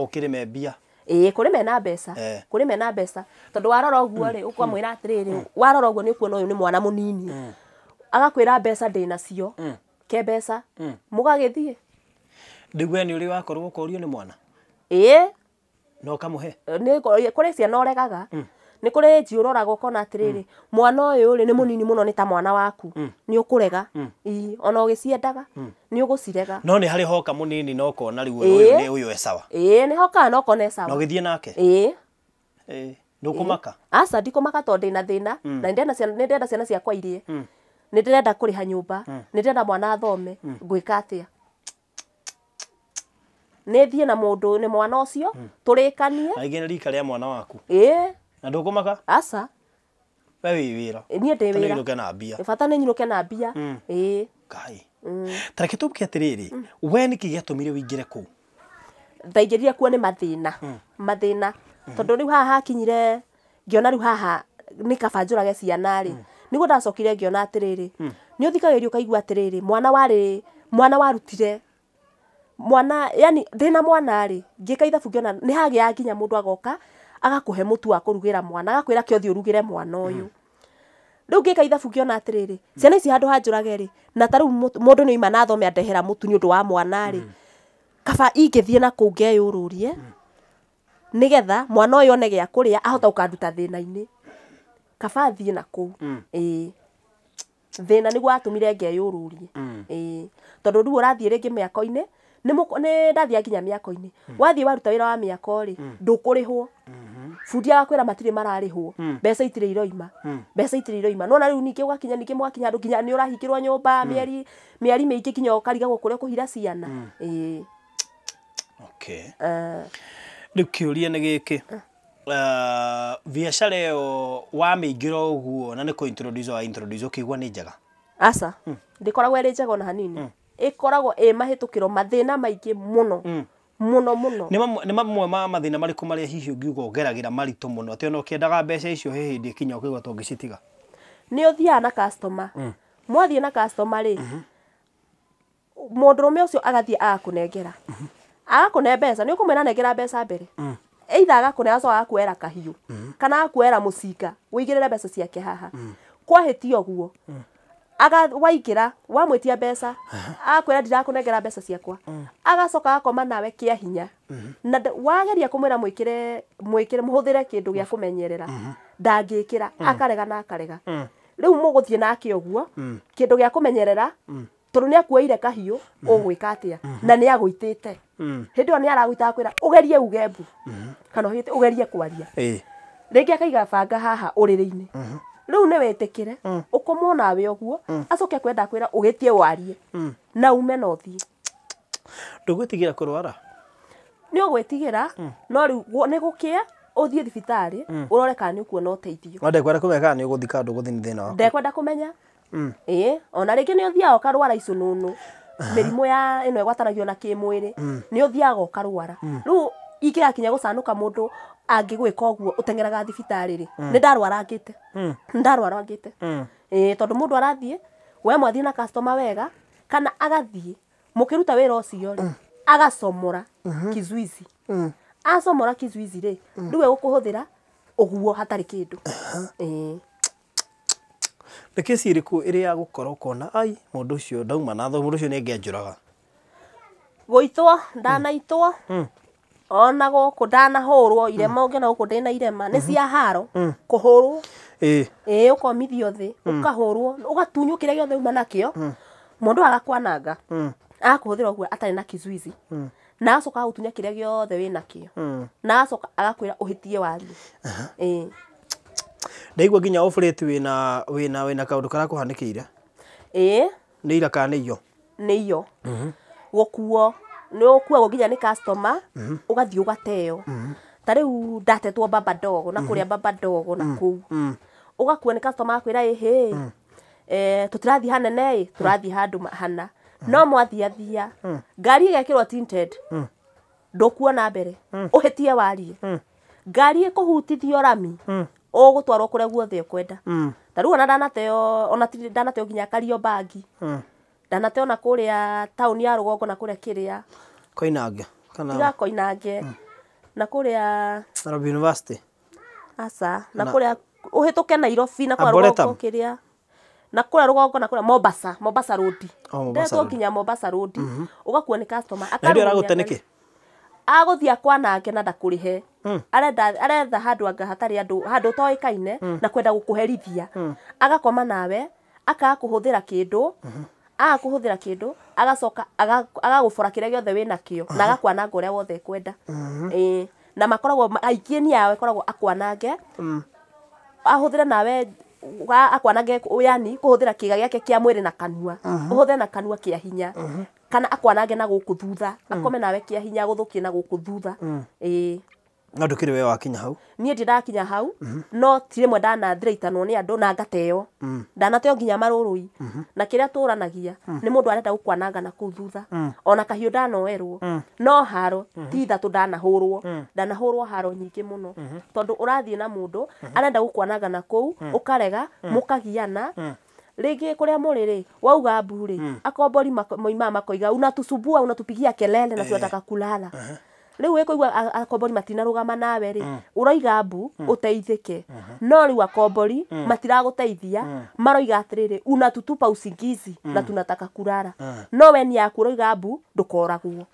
gũkĩrĩ me mbia.
Ĩĩ kũrĩ mena mbeca. Kũrĩ mena mbeca. Tondũ warora ũguo rĩ, ũkamwĩra atĩrĩrĩ, warora ũguo nĩ ũkuona ũyũ nĩ mwana mũnini. Agakwĩra mbeca ndĩnacio. Ke mbeca. Mũgagĩthiĩ.
Rĩu we nĩ ũrĩ wakorwo ũkorio nĩ mwana?
Ĩĩ.
Na ũkamũhe?
Nĩ kũrĩ ciana ũregaga. Nĩ kũrĩ age ũroraga ũkona atĩrĩrĩ, mwana ũyũ rĩ nĩ mũnini mũno nĩ ta mwana waku. Nĩ ũkũrega. Ĩĩ, ona ũgĩciendaga nĩ ũgũcirega.
No nĩ harĩ hoka mũnini na ũkona rĩu ũyũ nĩ ũyũ e sawa.
Ĩĩ, nĩ hokaga na ũkona e sawa.
Na ũgĩthiĩ nake?
Ĩĩ.
Ĩĩ. Ndũkũmaka?
Aca ndikũmaka tondũ ndĩna thĩna na nĩndĩrenda ciana ciakwa irie, nĩndĩrenda kũrĩha nyũmba, nĩndĩrenda mwana athome, ngwĩka atĩa? Nĩ thiĩ na mũndũ nĩ mwana ũcio tũrĩkanie.
Na ingĩ nĩ rika rĩa mwana waku.
Ĩĩ.
Na ndũkũmaka?
Aca.
We wĩ wĩra.
Niĩ ndĩ
Bata nĩ
wĩra.
ũinũke na mbia.
Bata nĩ nyinũke na mbia. Ĩĩ.
Ngai. Ta reke tũke atĩrĩrĩ, we nĩkĩ gĩatũmire ũingĩre kũu?
Ndaingĩrire kuo nĩ mathĩna, mathĩna, tondũ rĩu haha hakinyire ngĩona rĩu haha nĩ kaba njũrage ciana rĩ, nĩguo ndacokire ngĩona atĩrĩrĩ, nĩ ũthikagĩrĩria ũkaigua atĩrĩrĩ, mwana warĩ mwana warutire mwana, yani ndĩna mwana rĩ, ngĩka ithabu ngĩona nĩ hagĩaga nginya mũndũ agoka agakũhe mũtu wa kũrugĩra mwana, agakwĩra kĩothi ũrugĩre mwana ũyũ. Rĩu ngĩka ithabu ngĩona atĩrĩrĩ, ciana ici handũ ha njũrage rĩ, na ta rĩu mũndũ nĩ oima na athome andehera mũtu nĩ ũndũ wa mwana rĩ, kaba ingĩthiĩ na kũu ngeyũrũrie nĩgetha mwana ũyũ one gĩa kũrĩa ahota gũkanduta thĩna-inĩ, kaba thiĩ na kũu. Ĩĩ, thĩna nĩguo watũmire ngeyũrũrie. Ĩĩ, tondũ rĩu ũrathiĩ rĩngĩ mĩako-inĩ, nĩ ndathiaga nginya mĩako-inĩ, wathiĩ waruta wĩra wa mĩako rĩ, ndũkũrĩhwo, bundi agakwĩra matirĩ mararĩhwo, mbeca itirĩ iroima, mbeca itirĩ iroima. Nona rĩu ningĩ ũgakinya, ningĩ mwakinya handũ nginya nĩ ũrahingĩrwo nyũmba mĩeri mĩeri mĩingĩ nginya ũkarigagwo kũrĩa ũkũhira ciana. Ĩĩ.
Okay. Rĩu kĩũria nĩ gĩkĩ, biacara ĩyo wamĩingĩra ũguo na nĩ kũ introduce wa introduce, ũkĩigua nĩ njega?
Aca, ndĩkoragwo ĩrĩ njega ona hanini, ĩkoragwo ĩ mahĩtũkĩro mathĩna maingĩ mũno mũno mũno.
Nĩ mamwe ma mathĩna marĩkũ marĩa hihi ũngiuga ũgeragĩra maritũ mũno, atĩ ona ũkĩendaga mbeca icio he hĩndĩ ĩkinya ũkaigua ta ũngĩcitiga?
Nĩ ũthiaga na customer, mwathiĩ na customer rĩ, mũndũrũme ũcio agathiĩ agakũnengera, agakũne mbeca, nĩ ũkũmwĩra nengera mbeca mbere, either agakũne agacoka agakuoera kahiũ kana agakuoera mũcinga ũigĩrĩre mbeca ciake haha. Kwahĩtia ũguo aga waingĩra wamwĩtia mbeca agakwĩra ndirakũnengera mbeca ciakwa, agacoka agakoma nawe kĩa hinya, na wageria kũmwĩra mwĩkĩre mwĩkĩre mũhũthĩre kĩndũ gĩa kũmenyerera, ndangĩkĩra, akarega na akarega. Rĩu mũgũthiĩ nake ũguo kĩndũ gĩa kũmenyerera, tondũ nĩ akuoire kahiũ, ũgwĩka atĩa? Na nĩ agũitĩte hĩndĩ ĩyo, nĩ aragũita, akwĩra ũgerie uge mbu kana ũgerie kwaria. Rĩngĩ akaiga banga haha ũrĩrĩ-inĩ, rĩu nĩ wĩtĩkĩre ũkomwo nawe ũguo, acoke akwenda kwĩra ũgĩtie warie na ume na ũthiĩ.
Ndũgwĩtigĩra kũrwara?
Nĩ ũgwĩtigĩra, no rĩu nĩ gũkĩa ũthiĩ thibitarĩ ũrore kana nĩ ũkuona ũteithio.
No ndekwenda kũmenya kana nĩ ũgũthiĩ kana ndũgũthiĩ nĩ thĩna waku.
Ndekwenda kũmenya. Ĩĩ, ona rĩngĩ nĩ ũthiaga ũkarwara icũnũnũ, mĩrimũ ya ĩno ĩgwatanagio na kĩmwĩrĩ, nĩ ũthiaga ũkarwara. Rĩu ingĩgakinya gũcanũka, mũndũ angĩgwĩka ũguo ũteng'eraga thibitarĩ rĩ, nĩ ndarwarangĩte, nĩ ndarwarangĩte. Ĩĩ, tondũ mũndũ arathiĩ we mwathiĩ na customer wega, kana agathiĩ mũkĩruta wĩra ũcio rĩ, agacomora kizuizi, acomora kizuizi rĩ, rĩu egũkũhũthĩra ũguo hatarĩ kĩndũ. Ĩĩ.
Nĩ kesi ĩrĩkũ ĩrĩ ya gũkorwo ũkona ai mũndũ ũcio ndauma na tho mũndũ ũcio nĩ angĩanjũraga?
Gũitwo ndanaitwo, ona gũkũ ndanahũrwo irema, ũngĩona gũkũ ndĩna irema nĩ cia haro, kũhũrwo. Ĩĩ, ũkomithio thĩ, ũkahũrwo, ũgatunywo kĩrĩa gĩothe uma nakĩo, mũndũ agakwananga, agakũhũthĩra ũguo atarĩ na kizuizi, na agacoka agagũtunya kĩrĩa gĩothe wĩ nakĩo, na agacoka agakwĩra ũhĩtie warie. Ĩĩ.
Ndaigua nginya oburĩti wĩna kaũndũ karakũhanĩkĩire.
Ĩĩ.
Nĩ ira kana nĩ iyo?
Nĩ iyo, gũkuo nĩ ũkuagwo nginya nĩ customer, ũgathiĩ ũgateo. Ta rĩu ndatetwo baba dogo na kũrĩa baba dogo na kũu, ũgakuo nĩ customer, akwĩra ĩhĩ, tũtirathiĩ hanene ĩ, tũrathiĩ handũ hana, no mwathiathia ngari ĩgekĩrwo tinted, ndũkuona mbere, ũhĩtie warie, ngari ĩkũhutithio rami, ũgũtwarwo kũrĩa guothe ũkwenda. Ta rĩu ona ndanateo, ona ndanateo nginya Kariobangi, ndanateo na kũrĩa taũni ya rũgongo na kũrĩa kĩrĩa
Koinange kana?
Tiga Koinange na kũrĩa
Nairobi University?
Aca, na kũrĩa ũhĩtũke Nairobi na kũrĩa
Arboretum?
rũgongo kĩrĩa na kũrĩa rũgongo na kũrĩa Mombasa, Mombasa Road.
Oh, Mombasa
Ndetwo
Road.
nginya Mombasa Road, ũgakuo nĩ customer.
Na hĩndĩ ĩyo
akarũgamia
aragũte
ngari.
nĩkĩ?
Agũthiĩ akwanange na ndakũrĩhe, arenda aretha handũ anga hatarĩ andũ, handũ ũtoĩkaine, na kwenda gũkũherithia, agakoma nawe, akaga kũhũthĩra kĩndũ, aga kũhũthĩra kĩndũ, agacoka agagũbora kĩrĩa gĩothe wĩ nakĩo na agakwananga ũrĩa wothe ekwenda. Ĩĩ, Na makoragwo aingĩ ni yao ĩkoragwo akwanange ahũthĩre nawe akwanange, yani kũhũthĩra kĩga gĩake kĩa mwĩrĩ na kanua, ũhũthĩre na kanua kĩa hinya, kana akwanange na gũkũ thutha, akome nawe kĩa hinya gũthũkie na gũkũ thutha. Ĩĩ.
No ndũkĩrĩ we wakinya hau?
Niĩ ndirakinya hau, no ti rĩmwe ndanathirĩtanwo nĩ andũ na ngateo, ndanateo nginya marũrũi. Na kĩrĩa tũranagia nĩ mũndũ arenda gũkwananga na kũu thutha. Ona kahiũ ndanoerwo, no haro ti ithatũ ndanahũrwo, ndanahũrwo haro nyingĩ mũno, tondũ ũrathiĩ na mũndũ arenda gũkwananga na kũu, ũkarega, mũkagiana. Rĩngĩ kũrĩa mũrĩ rĩ, wauga mbu rĩ, akombori moimaga makoiga unatusumbua, unatupigia kelele na tunataka kulala. Rĩu wĩkũigua akombori matinarũgama nawe rĩ, ũroiga mbu ũteithĩke, no rĩu akombori matiragũteithia, maroiga atĩrĩrĩ, unatutupa usingizi na tunataka kulala. No we ni yaku ũroiga mbu ndũkoragwo.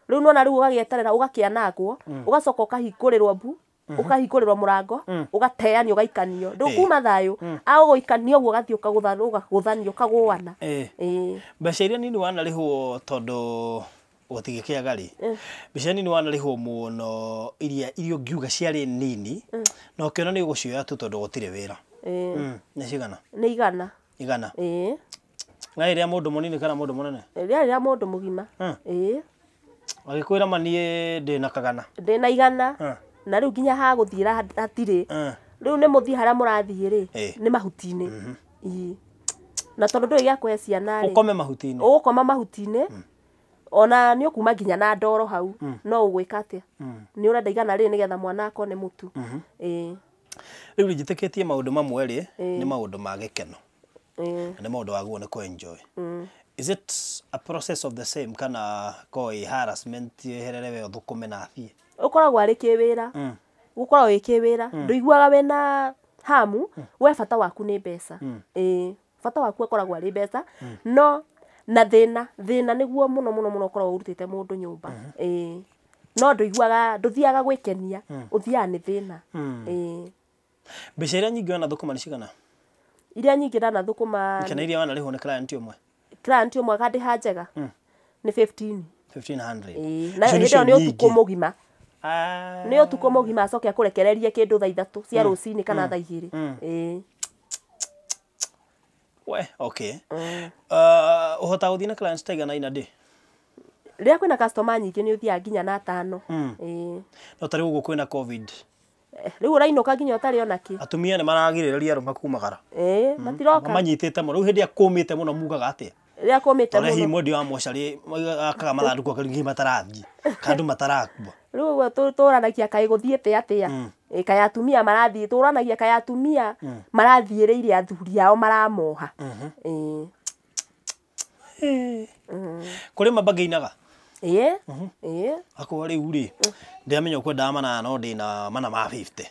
Rĩu nona rĩu ũgagĩeterera ũgakĩanangwo, ũgacoka ũkahingũrĩrwo mbu, ũkahingũrĩrwo mũrango, ũgateanio, ũgaikanio, ndũkuma thayũ, agũgũikania ũguo ũgathiĩ ũkagũthanio, ũkagũana.
Mbeca iria nini wanarĩhwo, tondũ gũtigĩkĩaga rĩ, mbeca nini wanarĩhwo mũno iria ũngiuga ciarĩ nini na ũkĩona nĩ ũgũcioya tu tondũ gũtirĩ wĩra, nĩ cigana?
Nĩ igana.
Igana?
Ĩĩ.
Na rĩrĩa mũndũ mũnini kana mũndũ mũnene?
Rĩarĩ rĩa mũndũ mũgima. Ĩĩ.
Agĩkwĩra ma niĩ ndĩna kagana?
Ndĩna igana. Na rĩu nginya ha gũthiĩra hatirĩ. Rĩu nĩ mũthiĩ harĩa mũrathiĩ rĩ, nĩ mahuti-inĩ. Ĩĩ. Na tondũ ndũĩ gĩa kũhe ciana rĩ,
ũkome mahuti-inĩ?
Ũgũkoma mahuti-inĩ. Ona nĩ ũkuma nginya na ndoro hau, no ũgwĩka atĩa? Nĩ ũrenda igana rĩrĩ nĩgetha mwana akone mũtu. Ĩĩ.
Rĩu njĩtĩkĩtie maũndũ mamwe rĩ, nĩ maũndũ ma gĩkeno. Na nĩ maũndũ wagĩrĩirwo nĩ kũ-enjoy. Is it a process of the same kana ko ĩ harassment yeherere we ũthũkũme na athiĩ?
Ũkoragwo arĩ kĩwĩra. Gũkoragwo wĩ kĩwĩra. Ndũiguaga wĩna hamu, we bata waku nĩ mbeca. Ĩĩ. Bata waku akoragwo arĩ mbeca, no na thĩna, thĩna nĩguo mũno mũno mũno ũkoragwo ũrutĩte mũndũ nyũmba. Ĩĩ. No ndũiguaga, ndũthiaga gwĩkenia, ũthiaga nĩ thĩna. Ĩĩ.
Mbeca iria nyingĩ wanathũkũma nĩ cigana?
Iria nyingĩ ndanathũkũma
Kana iria wanarĩhwo nĩ client ũmwe?
Client ũmwe akandĩha njega nĩ 15.
1500.
Ĩĩ. Na hĩndĩ ĩyo nĩ ũtukũ mũgima. Nĩ ũtukũ mũgima, acoke akũrekererie kĩndũ thaa 3 cia rũcinĩ kana thaa 2. Ĩĩ.
We, okay. Ũhotaga gũthiĩ na clients ta igana ina ndĩ?
Rĩrĩa kwĩna customer nyingĩ nĩ ũthiaga nginya na 5. Ĩĩ.
No ta rĩu ũguo kwĩna COVID.
Rĩu ũrainũka nginya ũtarĩ ona kĩ.
Atumia nĩ maragirĩrĩria arũme kumagara.
Ĩĩ, matiroka.
Manyitĩte mũno. Rĩu hĩndĩ ĩrĩa kũmĩte mũno mugaga atĩa?
Rĩrĩa kũmĩte
Tondũ hihi
mũno.
mwendia wa mocarĩ akaga mathandũkũ akaringia matarathiĩ, kana andũ matarakua.
Rĩu ũguo tũranagia kaĩ gũthiĩte atĩa? Ĩĩ, kaĩ atumia marathiĩ, tũranagia kaĩ atumia marathiĩrĩire athuri ao maramoha. Ĩĩ.
Kũrĩ mambangĩinaga?
Ĩĩ. Ĩĩ.
Akorwo rĩu rĩ, ndĩramenya ũkwendaga mana no ndĩna mana ma 50.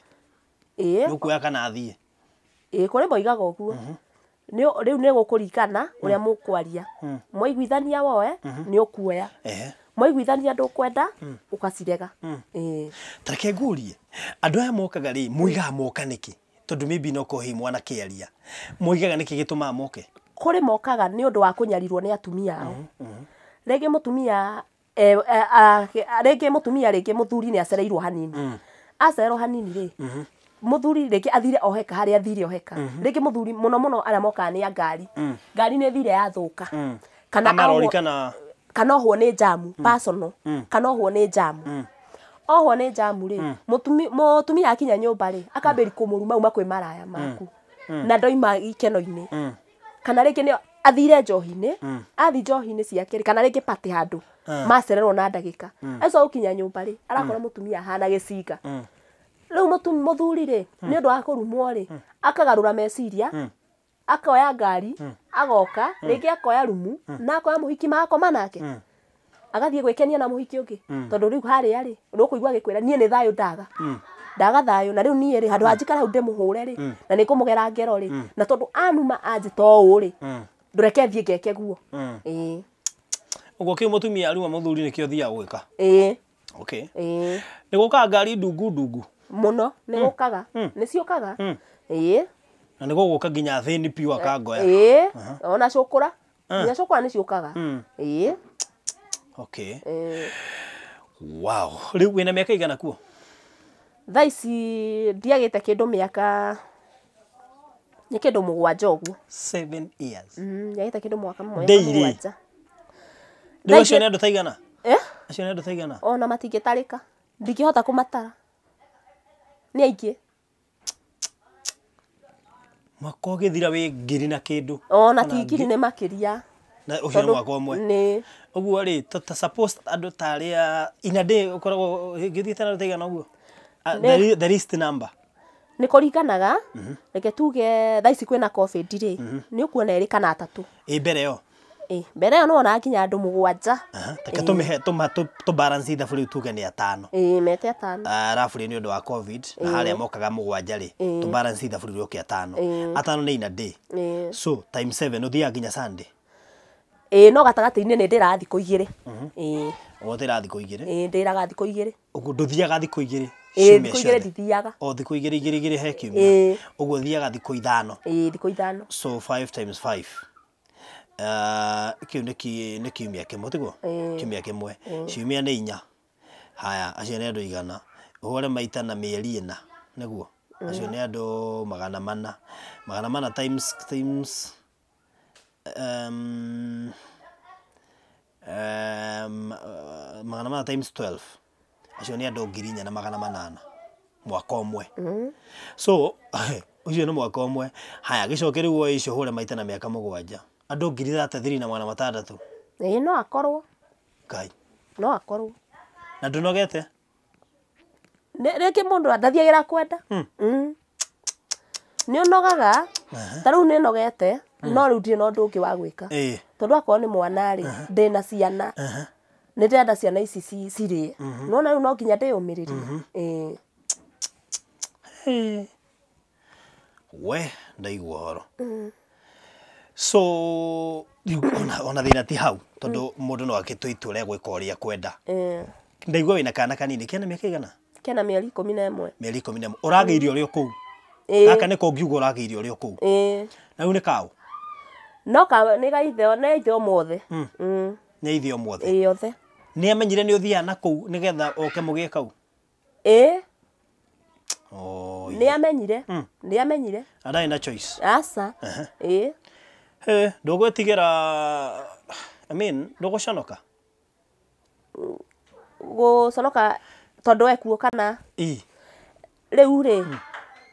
Ĩĩ.
Nĩ ũkuoya kana athiĩ?
Ĩĩ, kũrĩ moigaga ũguo. Rĩu nĩ gũkũringana ũrĩa mũkwaria. Mwaiguithania woe, nĩ ũkuoya. Mwaiguithania ndũkwenda, ũgacirega. Ĩĩ.
Ta reke ngũrie, andũ aya mokaga rĩ, moigaga moka nĩkĩ? Tondũ maybe no korwo hihi mwanakĩaria. Moigaga nĩkĩ gĩtũmaga moke?
Kũrĩ mokaga nĩ ũndũ wa kũnyarirwo nĩ atumia ao. Rĩngĩ mũtumia, rĩngĩ mũtumia, rĩngĩ mũthuri nĩ acereirwo hanini. Acererwo hanini rĩ, mũthuri rĩngĩ athire oheka harĩa athire oheka. Rĩngĩ mũthuri mũno mũno arĩa mokaga nĩ a ngari. Ngari nĩ ĩthire yathũka. Kana
Amarori kana
kana ohwo nĩ njamu, personal, kana ohwo nĩ njamu. Ohwo nĩ njamu rĩ, mũtumia akinya nyũmba rĩ, akambĩrĩria kũmũruma uma kwĩ maraya maku. Na ndoima ikeno-inĩ. Kana rĩngĩ nĩ athire njohi-inĩ, athi njohi-inĩ ciake rĩ, kana rĩngĩ party handũ, macererwo na ndagĩka. Acoka gũkinya nyũmba rĩ, arakora mũtumia ahana gĩcinga. Rĩu mũthuri rĩ, nĩ ũndũ wa kũrumwo rĩ, akagarũra meciria, akoya ngari, agoka, rĩngĩ akoya rumu, na akoya mũhiki magakoma nake. Agathiĩ gwĩkenia na mũhiki ũngĩ. Tondũ rĩu harĩa rĩ, nĩ ũkũigua agĩkwĩra niĩ nĩ thayũ ndaga. Ndaga thayũ, na rĩu niĩ rĩ, handũ ha njikare hau ndĩmũhũre rĩ, na nĩ ngũmũgera ngero rĩ, na tondũ anuma anjĩta ũũ rĩ, ndũreke thiĩ ngeke guo. Ĩĩ.
Ũguo kĩu mũtumia aruma mũthuri nĩkĩo thiaga gwĩka.
Ĩĩ.
Okay.
Ĩĩ.
Nĩ gũkaga ngari ndungu ndungu?
Mũno, nĩ gũkaga. Nĩ ciũkaga. Ĩĩ.
Na nĩ gũgũka nginya thĩni piũ akangoya.
Ĩĩ. Ona cũkũra. Nginya cũkũra nĩ ciũkaga. Ĩĩ.
Okay.
Ĩĩ.
Wow. Rĩu wĩna mĩaka igana kuo?
Thaa ici ndiagĩte kĩndũ mĩaka nĩ kĩndũ 7 ũguo.
7 years.
Ndiagĩte kĩndũ mwaka
Daily.
7.
Rĩu acio nĩ andũ taigana?
Eh?
Acio nĩ andũ taigana?
Ona matingĩtarĩka. Ndingĩhota kũmatara. Nĩ aingĩ.
Mwaka ũgĩthira wĩ 1,000 na kĩndũ.
Ona ti 1,000 nĩ makĩria.
Na ũcio nĩ mwaka ũmwe.
Nĩ.
Ũguo rĩ, ta suppose andũ ta arĩa in a day ũkoragwo ũgĩthiĩte na andũ taigana ũguo? The least number.
Nĩ kũringanaga, reke tuge thaa ici kwĩna COVID rĩ, nĩ ũkuona 2 kana 3.
Ĩ mbere ĩyo?
Ĩ mbere ĩyo nĩ wonaga nginya andũ 7.
Reke tũmĩhe tũ balance ithabu rĩu tuge nĩ 5.
Ĩ mete 5.
Arabu rĩ nĩ ũndũ wa COVID na harĩa mokaga 7 rĩ, tũ balance ithabu rĩu rĩũke 5. 5 nĩ in a day. So times 7 ũthiaga nginya Sunday.
Ĩ no gatagatĩ-inĩ nĩ ndĩraga thikũ 2. Ĩ.
Ũgũtĩra thikũ 2?
Ĩ ndĩraga thikũ 2.
Ũguo ndũthiaga thikũ 2?
Ĩ thikũ 2 ndithiaga.
O thikũ 2 2 2 he kiumia. Ũguo ũthiaga thikũ 5.
Ĩ thikũ 5.
So 5 times 5. Kĩu nĩ kiumia kĩmwe tiguo? Kiumia kĩmwe. Ciumia nĩ 4. Haya, acio nĩ andũ 100. Ũhũre maita na mĩeri 4 nĩguo? Acio nĩ andũ 400. 400 times times 400 times 12. Acio nĩ andũ 4,800 mwaka ũmwe. So ũcio nĩ mwaka ũmwe. Haya, gĩcoke rĩu woe icio ũhũre maita na mĩaka 7. Andũ 33,600.
Ĩ no akorwo.
Ngai.
No akorwo.
Na ndũnogete?
Rĩngĩ mũndũ ndathiagĩra kwenda. Nĩ ũnogaga, ta rĩu nĩ nogete, no rĩu ndirĩ na ũndũ ũngĩ wa gwĩka. Tondũ akorwo nĩ mwana rĩ, ndĩna ciana. Nĩ ndĩrenda ciana ici cirĩe. Nĩwona rĩu no nginya ndĩyũmĩrĩrie. Ĩ.
We ndaigua ũhoro. So ona thĩna ti hau tondũ mũndũ no agĩtue itua rĩa gwĩka ũrĩa kwenda. Ndaigua wĩna kana kanini kena mĩaka igana?
Kena mĩeri 11.
Mĩeri 11. Ũragĩire ũrĩ o kũu? Gaka nĩko ũngiuga ũragĩire ũrĩ o kũu? Na rĩu nĩ kaũ?
No ka nĩ ga ithe, nĩ ithe ũmũthĩ.
Nĩ ithe ũmũthĩ?
Ĩ othe.
Nĩ amenyire nĩ ũthiaga na kũu nĩgetha oke mũgĩe kau?
Ĩ. Nĩ amenyire. Nĩ amenyire.
Na ndarĩ na choice?
Aca. Ĩ.
He, ndũgwĩtigĩra, I mean, ndũgũconoka?
Gũconoka tondũ ekuo kana?
Ĩ.
Rĩu rĩ,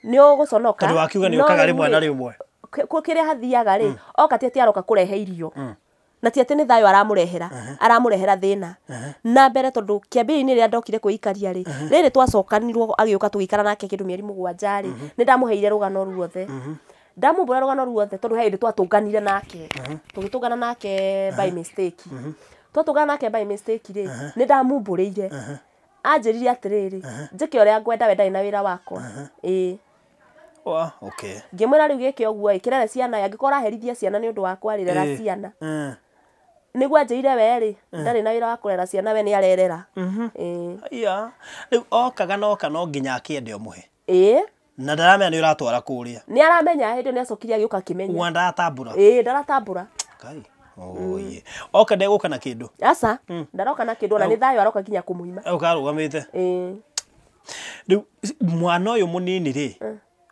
nĩ ũgũconoka.
Tondũ wakiuga nĩ ũkaga rĩmwe na rĩmwe.
Kĩrĩa hathiaga rĩ, oka ti atĩ aroka kũrehe irio. Na ti atĩ nĩ thayũ aramũrehera, aramũrehera thĩna. Na mbere tondũ kĩambĩrĩria-inĩ rĩrĩa ndokire kwĩikaria rĩ, rĩrĩ twacokanirwo agĩũka tũgĩikara nake kĩndũ mĩeri 7 rĩ, nĩ ndamũheire rũgano ruothe. Ndamũmbũra rũgano ruothe tondũ he hĩndĩ twatũnganire nake. Tũgĩtũngana nake by mistake. Twatũngana nake by mistake rĩ, nĩ ndamumbũrĩire. Anjĩrire atĩrĩrĩ, njĩke ũrĩa ngwenda we ndarĩ na wĩra wakwa. Ĩ.
Wa, okay.
Ngĩmwĩra rĩu gĩke ũguo ĩ, kĩrere ciana, angĩkorwo ũraherithia ciana nĩ ũndũ wakwa rĩ, rera ciana. Nĩguo anjĩrire we rĩ, ndarĩ na wĩra wa kũrera ciana we nĩ arerera. Ĩ.
Iya. Rĩu okaga na oka no nginya akĩende ũmũhe.
Ĩ.
Na ndaramenya nĩ ũratwara kũrĩa.
Nĩ aramenya hĩndĩ ĩyo nĩ acokire agĩũka akĩmenya.
Wa ndaratambũra.
Ĩ, ndaratambũra.
Ngai. Oye. Oka ndegũka na kĩndũ.
Aca. Ndaroka na kĩndũ ona nĩ thayũ aroka nginya kũmũima.
Oka arũgamĩte.
Ĩ.
Rĩu mwana ũyũ mũnini rĩ,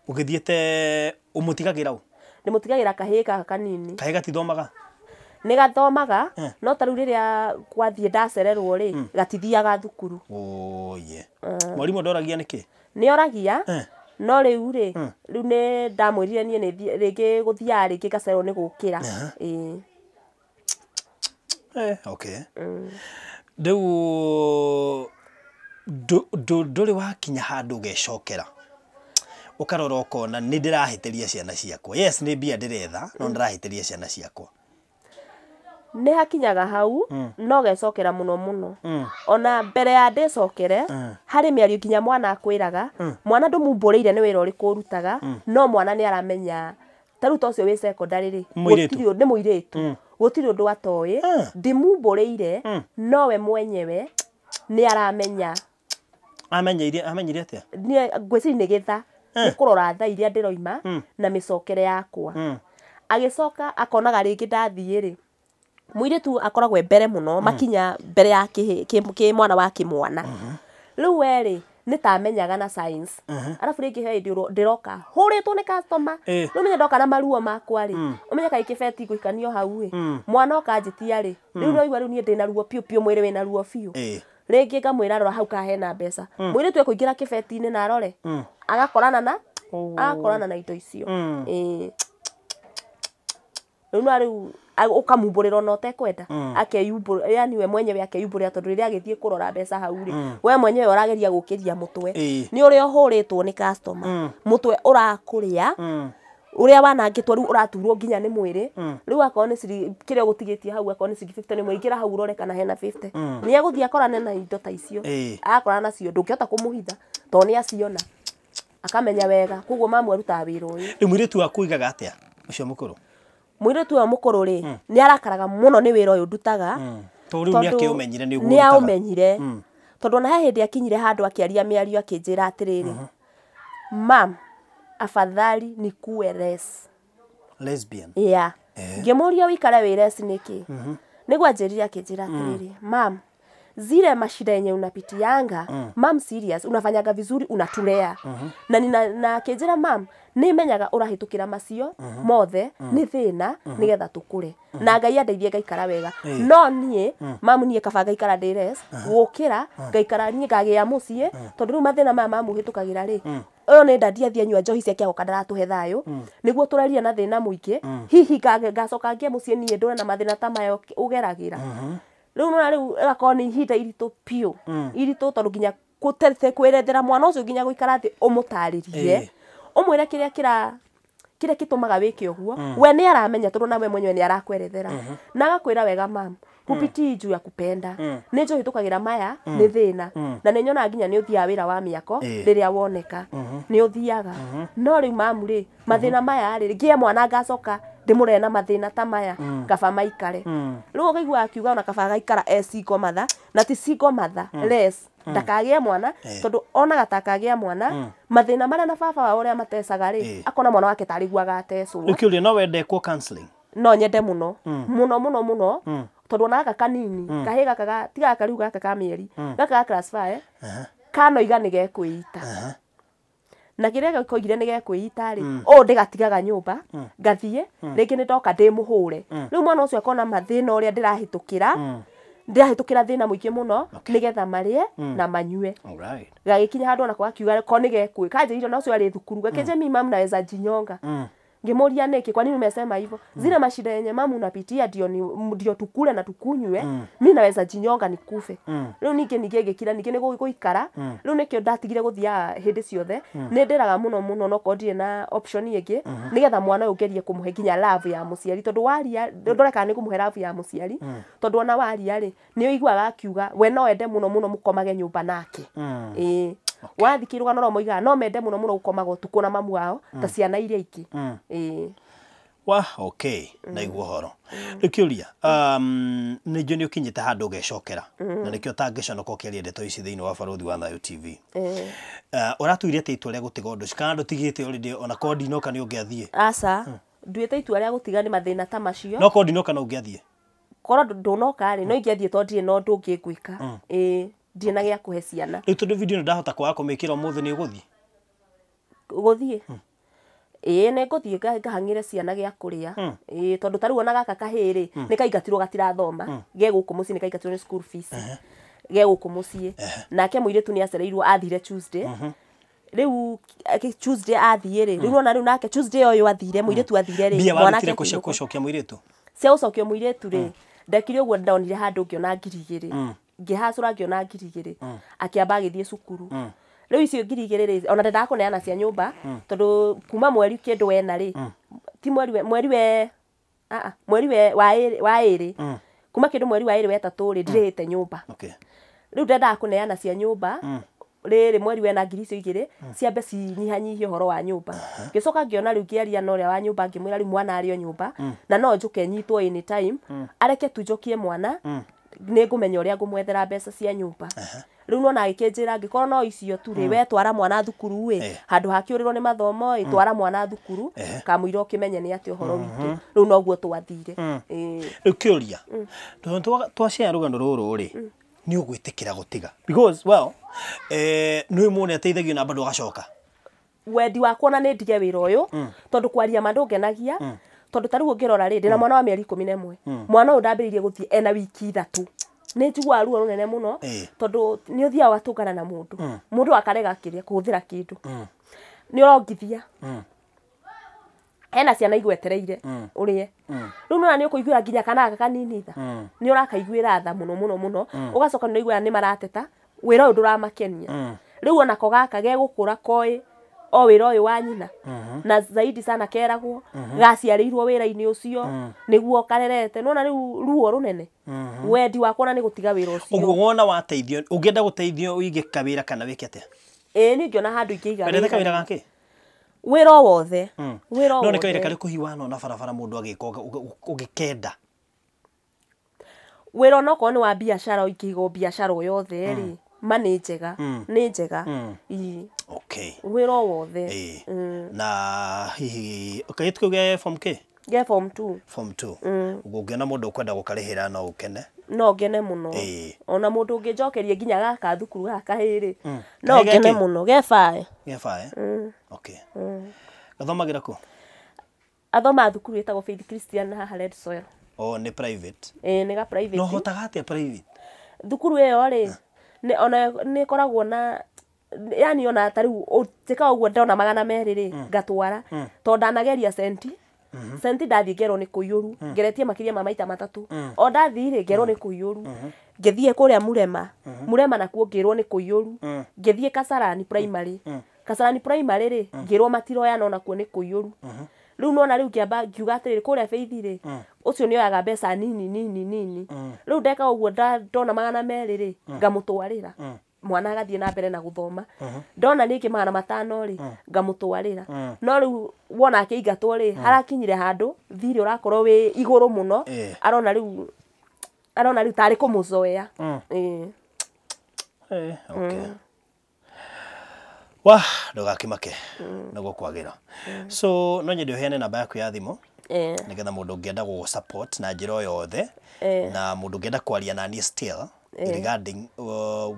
ũgĩthiĩte ũmũtigagĩra ũ?
Ndĩmũtigagĩra kahĩĩ gaka kanini.
Kahĩĩ gatithomaga?
Nĩ gathomaga, no ta rĩu rĩrĩa gwathiĩ ndacererwo rĩ, gatithiaga thukuru.
Oye. Mwarimũ ndoragia nĩkĩ?
Nĩ oragia, no rĩu rĩ, rĩu nĩ ndamwĩrire niĩ nĩ rĩngĩ gũthiaga rĩngĩ ngacererwo nĩ gũkĩra. Ĩ.
Okay. Rĩu ndũrĩ wakinya handũ ũgecokera ũkarora ũkona nĩ ndĩrahĩtĩria ciana ciakwa. Yes, nĩ mbia ndĩretha, no ndĩrahĩtĩria ciana ciakwa.
Nĩ hakinyaga hau, no gecokera mũno mũno. Ona mbere ya ndĩcokere, harĩ mĩario nginya mwana akwĩraga, mwana ndũmumbũrĩire nĩ wĩra ũrĩkũ ũrutaga, no mwana nĩ aramenya. Ta rĩu ta ũcio wĩ secondary rĩ, gũtirĩ nĩ mũirĩtu. Gũtirĩ ũndũ atoĩ, ndimumbũrĩire, nowe mwenyewe nĩ aramenya.
Amenyeire atĩa?
Ngwĩciria nĩ gĩtha, nĩ kũrora thaa iria ndĩroima na mĩcokere yakwa. Agĩcoka akonaga rĩngĩ ndathiĩ rĩ, mũirĩtu akoragwo e mbere mũno, makinya mbere ya kĩ mwana wa kĩmwana. Rĩu we rĩ, Nĩ ta amenyaga na science. Arabu rĩngĩ he hĩndĩ ndĩroka hũrĩtwo nĩ customer. Rĩu ũmenye ndoka na maruo makwa rĩ, ũmenye kaĩ kĩbeti ngũikanio hau ĩ, mwana oka anjĩtia rĩ, rĩu ũraigua rĩu niĩ ndĩna ruo piũ piũ, mwĩrĩ wĩna ruo biũ. Rĩngĩ ngamwĩra rora hau kana hena mbeca. Mũirĩtu ekũingĩra kĩbeti-inĩ na arore, agakorana na agakorana na indo icio. Ĩĩ. Rĩu no rĩu ũkamumbũrĩra ona ũtekwenda, akeyumbũra, yani we mwenyewe akeyumbũrĩra, tondũ rĩrĩa agĩthiĩ kũrora mbeca hau rĩ, we mwenyewe ũrageria gũkĩria mũtwe, nĩ ũrĩa ũhũrĩtwo nĩ customer, mũtwe ũrakũrĩa, ũrĩa wanangĩtwo rĩu ũraturwo nginya nĩ mwĩrĩ. Rĩu akorwo nĩ ciringi kĩrĩa ũgũtigĩtie hau, akorwo nĩ ciringi 50, nĩ mũingĩra hau ũrore kana hena 50, nĩ egũthiĩ akorane na indo ta icio. Akorana nacio ndũngĩhota kũmũhitha tondũ nĩ aciona, akamenya wega. Koguo mamu arutaga wĩra ũyũ.
Rĩu mũirĩtu waku oigaga atĩa ũcio mũkũrũ?
Mũirĩtu ũyũ mũkũrũ rĩ, nĩ arakaraga mũno nĩ wĩra ũyũ ndutaga.
Tondũ rĩu nĩ akĩũmenyire nĩ ũguo
nĩ
ũrutaga.
Aũmenyire, tondũ ona he hĩndĩ akinyire handũ akĩaria mĩario akĩnjĩra atĩrĩrĩ, "Mam, afadhali nikuwe les."
Lesbian.
Yeah. Ngĩmũria ũikare wĩ les nĩkĩ, nĩguo anjĩrire, akĩnjĩra atĩrĩrĩ, "Mam, zile mashida yenye unapitianga, mam, serious, unafanyaga vizuri, unatulea na nina," na akĩnjĩra, "Mam, nĩ menyaga ũrahĩtũkĩra macio mothe nĩ thĩna nĩgetha tũkũre, na Ngai andeithie ngaikara wega, no niĩ mamu, niĩ kaba ngaikara ndĩ les gũkĩra ngaikara niĩ ngagĩa mũciĩ, tondũ rĩu mathĩna maya mamu hĩtũkagĩra rĩ, ũyũ nĩ ndadi athiĩ anyua njohi ciake agoka ndaratũhe thayũ, nĩguo tũreria na thĩna mũingĩ, hihi ngacoka ngĩe mũciĩ niĩ ndũre na mathĩna ta maya ũgeragĩra rĩu." Nona rĩu ĩgakorwo nĩ ihinda iritũ biũ, iritũ, tondũ nginya kwĩrethera mwana ũcio, nginya gũikara thĩ ũmũtarĩrie, ũmwĩre kĩrĩa kĩra kĩrĩa gĩtũmaga wĩke ũguo, we nĩ aramenya, tondũ nawe mwenyewe nĩ arakwerethera na agakwĩra wega, "Mam, hupitii juu ya kupenda, nĩ njũhĩtũkagĩra maya nĩ thĩna, na nĩ nyonaga nginya nĩ ũthiaga wĩra wa mĩako, rĩrĩa woneka nĩ ũthiaga, no rĩu mamu rĩ, mathĩna maya rĩ, ngĩe mwana ngacoka ndĩmũrere na mathĩna ta maya, kaba maikare." Rĩu ũkaigua akiuga ona kaba agaikara e single mother, na ti single mother, less, ndakagĩe mwana, tondũ onaga ta akagĩa mwana, mathĩna marĩa na baba wao ũrĩa matecaga rĩ, akona mwana wake tarĩ guo agatecwo.
Rĩu kĩũria, no wende ekwo counseling?
No nyende mũno mũno mũno mũno, tondũ ona gaka kanini kahĩ gaka ti gaka rĩu, gaka ka mĩeri, gaka ga class 5, kanoiga nĩ gekwĩita, na kĩrĩa koigire nĩ gekwĩita rĩ, ũũ ndĩgatigaga nyũmba ngathiĩ rĩngĩ nĩ ndoka ndĩ mũhũre. Rĩu mwana ũcio akona mathĩna ũrĩa ndĩrahĩtũkĩra, ndĩrahĩtũkĩra thĩna mũingĩ mũno nĩgetha marĩe na manyue. Gagĩkinya handũ onako gakiuga ko nĩ gekwĩ kanjĩrire, ona ũcio arĩ thukuru, gakĩnjĩra, "Mi mamu naweza jinyonga." Ngĩmũria nĩkĩ, "Kwa nini umesema hivyo?" "Zile mashida yenye mamu unapitia ndio ni ndio tukule na tukunywe, mi naweza jinyonga nikufe." Rĩu ningĩ ngĩkira, ningĩ nĩ gũikara rĩu nĩkĩo ndatigire gũthiaga hĩndĩ ciothe. Nĩ ndĩraga mũno mũno, no korwo ndirĩ na option ĩngĩ, nĩgetha mwana ũyũ ngerie kũmũhe nginya love ya mũciari, tondũ waria ndore kana nĩ kũmũhe love ya mũciari, tondũ ona waria rĩ, nĩ ũiguaga akiuga we no ende mũno mũno mũkomage nyũmba nake. Ĩĩ, wathiĩ rũgano rwa moigaga no mende mũno mũno gũkomaga ũtukũ na mamu wao ta ciana iria ingĩ. Ĩĩ.
Wa okay, ndaigua ũhoro. Rĩu kĩũria, nĩ njũĩ nĩ ũkinyĩte handũ ũgecokera, na nĩkĩo ũtangĩconoka ũkĩaria ndeto ici thĩinĩ wa Barũthi wa Thayũ TV. Ũratuire atĩa itua rĩa gũtiga ũndũ ũcio, kana ndũtigĩte already, ona korwo ndinoka nĩ ũngĩathiĩ?
Aca, nduĩte itua rĩa gũtiga nĩ mathĩna ta macio.
No korwo ndinoka no ũngĩathiĩ?
Korwo ndũnoka rĩ, no ingĩathiĩ, tondũ ndirĩ na ũndũ ũngĩ ngwĩka. Ĩĩ, ndirĩ na gĩa kũhe ciana.
Rĩu tondũ video ĩno ndahota kwaga kũmĩkĩra ũmũthĩ, nĩ ũgũthiĩ?
Gũthiĩ, ĩĩ, nĩ ngũthiĩ ngahang'ĩre ciana gĩa kũrĩa. Ĩĩ, tondũ ta rĩu ona gaka kahĩĩ rĩ, nĩ kaingatirwo, gatirathoma, ge gũkũ mũciĩ, nĩ kaingatirwo nĩ school fees, ge gũkũ mũciĩ. Nake mũirĩtu nĩ acereirwo, athire Tuesday. Rĩu Tuesday athiĩ rĩ, rĩu ona rĩu nake Tuesday ũyũ athire, mũirĩtu athire rĩ,
Mbia
mwanake
warutire kũ cia
akĩinũka.
gũcokia mũirĩtu?
Cia gũcokia mũirĩtu rĩ, ndekire ũguo, ndonire handũ ngĩona 2,000, ngĩhacũra ngĩona 2,000, akĩamba agĩthiĩ cukuru. Rĩu icio 2,000 rĩ, ona ndendaga kũneana cia nyũmba, tondũ kuma mweri kĩndũ wena rĩ, ti mweri we, mweri we, aa, mweri we wa ĩrĩ, wa ĩrĩ, kuma kĩndũ mweri wa ĩrĩ wetatũ rĩ, ndirĩhĩte nyũmba. Rĩu ndendaga kũneana cia nyũmba rĩrĩ mweri wena, ngiri icio igĩrĩ ciambe cinyihanyihie ũhoro wa nyũmba. Ngĩcoka ngĩona rĩu ngĩaria na ũrĩa wa nyũmba, ngĩmwĩra rĩu mwana arĩ o nyũmba na no njũke nyitwo anytime, areke tu njokie mwana, nĩ ngũmenya ũrĩa ngũmwethera mbeca cia nyũmba. Rĩu nona agĩkĩnjĩra, angĩkorwo no icio tu rĩ, we twara mwana thukuru ĩ, handũ hakĩũrĩrwo nĩ mathomo ĩ, twara mwana thukuru, kamũira ũkĩmenye nĩ atĩ ũhoro witũ. Rĩu noguo twathire. Ĩĩ.
Rĩu kĩũria, tondũ twacea rũgano rũrũ rĩ, Nĩ ũgwĩtĩkĩra gũtiga because well nĩ mũndũ ateithagio na bado agacoka.
Wendi wakwa ona nĩ ndige wĩra ũyũ tondũ kwaria ma ndũngenagia tondũ ta rĩu ũngĩrora rĩ ndĩna mwana wa mĩeri 11 mwana ũyũ ndambĩrĩirie gũthiĩ ena wiki 3 nĩ njiguaga ruo rũnene mũno tondũ nĩ ũthiaga ũgatũngana na mũndũ mũndũ akarega kĩrĩa kũhũthĩra kĩndũ nĩ ũrongithia hena ciana igwetereire ũrĩe rĩu nĩwona nĩ ũkũiguĩra nginya kana gaka kanini tha nĩ ũrakaiguĩra tha mũno mũno mũno ũgacoka nĩ ũraiguaga nĩ marateta wĩra ũyũ ndũramakenia rĩu onako gaka gegũkũra koĩ o wĩra ũyũ wa nyina na zaidi sana keragwo gaciarĩirwo wĩra-inĩ ũcio nĩguo karerete nĩwona rĩu ruo rũnene wendi wakwa ona nĩ gũtiga wĩra ũcio.
Ũguo wona wateithio ũngĩenda gũteithio ũige kawĩra kana wĩke atĩa?
Ĩĩ niĩ ngĩona handũ ingĩiga
wĩra. Wendete kawĩra gakĩ?
Wĩra o wothe. Wĩra o
No nĩ
wothe.
kawĩra karĩkũ hihi wanona barabara mũndũ agĩka ũgĩkenda?
Wĩra onokorwo nĩ wa biacara ingĩiga o biacara o yothe rĩ ma nĩ njega nĩ njega. Ii.
Okay.
Wĩra o wothe.
Na hihi kairĩtu kau ge form K?
Ge form 2.
Form 2. Ũguo ũngĩona mũndũ ũkwenda gũkarĩhĩra no ũkene?
No ngene mũno. Ona mũndũ ũngĩnjokeria nginya gaka thukuru gaka hĩrĩ no
Kaĩ
ngene
geke?
mũno ge bae.
Ge bae? Okay. Gathomagĩra kũ?
Athomaga thukuru ĩtagwo Faith Christian haha Red Soil.
Oh, nĩ private.
Ĩĩ nĩ ga private.
No hotaga atĩa private?
Thukuru ĩyo rĩ nĩ ona nĩ ĩkoragwo na yani ona ta rĩu njĩkaga ũguo ndona 200 rĩ ngatwara tondũ ndanageria centi centi ndathiĩ ngerwo nĩ kũiyũru ngeretie makĩria ma maita 3 o ndathiĩ rĩ ngerwo nĩ kũiyũru ngĩthiĩ kũrĩa Murema Murema nakuo ngĩrwo nĩ kũiyũru ngĩthiĩ Kasarani primary Kasarani primary rĩ ngĩrwo matiroyana onakuo nĩ kũiyũru rĩu nona rĩu ngĩamba ngiuga atĩrĩrĩ kũrĩa Faith rĩ ũcio nĩoyaga mbeca nini nini nini rĩu ndeka ũguo ndona 200 rĩ ngamũtwarĩra mwana agathiĩ na mbere na gũthoma ndona rĩngĩ 500 rĩ ngamũtwarĩra no rĩu wona akĩingatwo rĩ harakinyire handũ thirĩ ũrakorwo wĩ igũrũ mũno arona rĩu tarĩ kũmũzoea.
Okay. Wah, ndũgakĩmake nĩ gũkwagĩra. So no nyende ũheane namba yaku ya thimũ nĩgetha mũndũ ũngĩenda gũgũ support na njĩra o yothe na mũndũ ũngĩenda kwaria naniĩ still regarding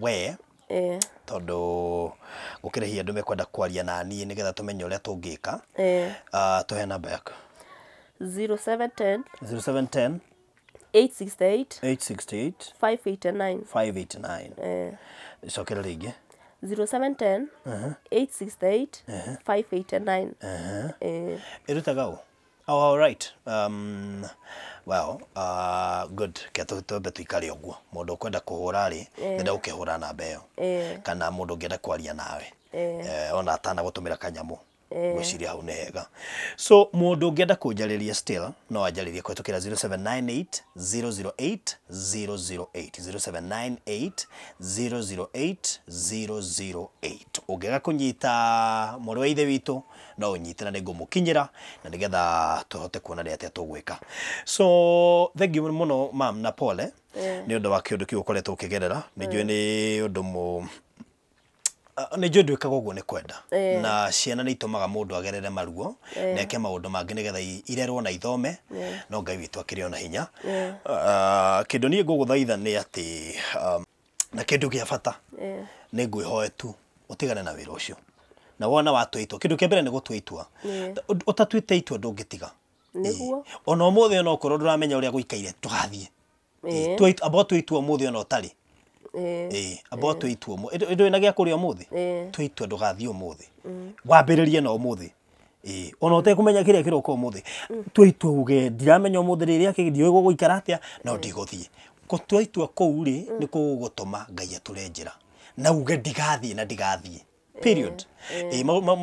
we tondũ gũkĩrĩ hihi andũ mekwenda kwaria naniĩ nĩgetha tũmenye ũrĩa tũngĩka. Tũhe namba yaku.
0710
0710
868
868
589
589. Cokera rĩngĩ.
0710 868 589.
Ĩrutaga ũ? Oh, all right. Well, good. Ke twambe tuikare ũguo. Mũndũ ũkwenda kũhũra rĩ, ndenda gũkĩhũra namba ĩyo. Kana mũndũ ũngĩenda kwaria nawe. Ona atanagũtũmĩra kanyamũ. Ngwĩciria hau nĩ hega. So mũndũ ũngĩenda kũnjarĩria still no anjarĩrie kũhĩtũkĩra 0798 008 008 0798 008 008. Ũngĩaga kũnyita mũrũ wa ithe witũ no ũnyite na nĩngũmũkinyĩra na nĩgetha tũhote kuona nĩ atĩa tũgwĩka. So thank you mũno mam na pole nĩ ũndũ wa kĩũndũ kĩu ũkoretwo ũkĩgerera. Nĩ njũĩ nĩ ũndũ nĩ njũĩ ndwĩkaga ũguo nĩ kwenda na ciana nĩ itũmaga mũndũ agerere maruo na eke maũndũ mangĩ nĩgetha irerwo na ithome no Ngai witũ akĩrĩ ona hinya. Kĩndũ niĩ ngũgũthaitha nĩ atĩ na kĩndũ gĩa bata nĩ ngwĩhoe tu ũtigane na wĩra ũcio na wona watua itua kĩndũ kĩa mbere nĩ gũtua itua ũtatuĩte itua ndũngĩtiga.
Nĩguo
ona ũmũthĩ ona okorwo ndũramenya ũrĩa gũikaire ndũgathiĩ. Amba ũtue itua ũmũthĩ ona ũtarĩ. Amba ũtue itua ũmũthĩ ndũrĩ na gĩa kũrĩa ũmũthĩ tue itua ndũgathiĩ ũmũthĩ wambĩrĩrie na ũmũthĩ ona ũtekũmenya kĩrĩa kĩroka ũmũthĩ tue itua uge ndiramenya ũmũthĩ rĩrĩa kĩ ndiũĩ gũgũikara atĩa no ndigũthiĩ. Gũtua itua kũu rĩ nĩ kũgũgũtũma Ngai atũre njĩra na uge ndigathiĩ na ndigathiĩ period.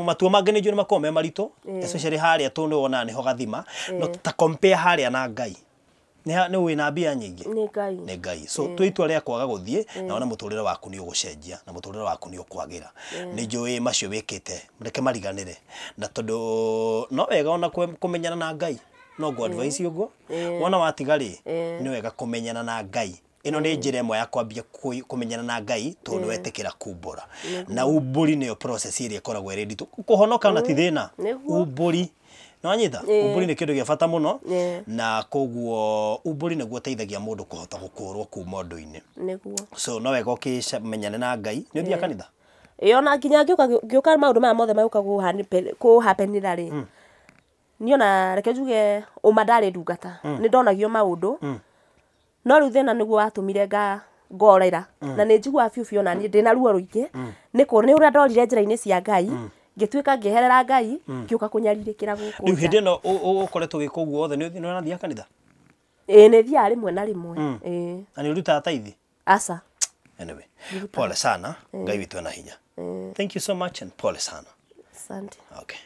Matua mangĩ nĩ njũĩ nĩ makoragwo me maritũ especially harĩa tondũ nĩ wonaga nĩho gathima no ta compare harĩa na Ngai nĩ wĩna mbia nyingĩ
nĩ Ngai
nĩ Ngai. So tua itua rĩa kwaga gũthiĩ na wona mũtũrĩre waku nĩ ũgũcenjia na mũtũrĩre waku nĩ ũkwagĩra. Nĩ njũĩ macio wĩkĩte reke mariganĩre na tondũ no wega ona kũmenyana na Ngai no ngũ advice ũguo wona watiga rĩ nĩ wega kũmenyana na Ngai. Ĩno nĩ njĩra ĩmwe ya kwambia kũmenyana na Ngai tondũ wetĩkĩra kumbũra na umbũri nĩyo process ĩrĩa ĩkoragwo ĩrĩ nditũ kũhonoka ona ti thĩna. Umbũri Nĩwanyita? Umbũri nĩ kĩndũ gĩa bata mũno, na koguo umbũri nĩguo ũteithagia mũndũ kũhota gũkũrwo kuma ũndũ-inĩ.
Nĩguo.
So no wega ũkĩmenyane na Ngai. Nĩ ũthiaga kanitha?
Ĩĩ, ona nginya ngĩũka maũndũ maya mothe magĩũka kũhapenĩra rĩ, niĩ ona reke njuge ũma ndarĩ ndungata, nĩ ndonagio maũndũ, no rĩu thĩna nĩguo watũmire ngorera, na nĩ njiguaga biũ biũ ona niĩ ndĩna ruo rũingĩ nĩ ũrĩa ndorire njĩra-inĩ cia Ngai, ngĩtuĩka ngĩeherera Ngai, ngĩũka kũnyarirĩkĩra gũkũ
Rĩu
nja.
Hĩndĩ ĩno ũkoretwo ũgĩka ũguo wothe, nĩ ũrathiaga kanitha?
Ĩĩ, nĩ thiaga rĩmwe na rĩmwe. Ĩĩ.
Na nĩ ũrutaga taithi?
Aca.
Anyway, pole sana. Ngai witũ ena hinya. Thank you so much and pole sana.
Asante.
Okay.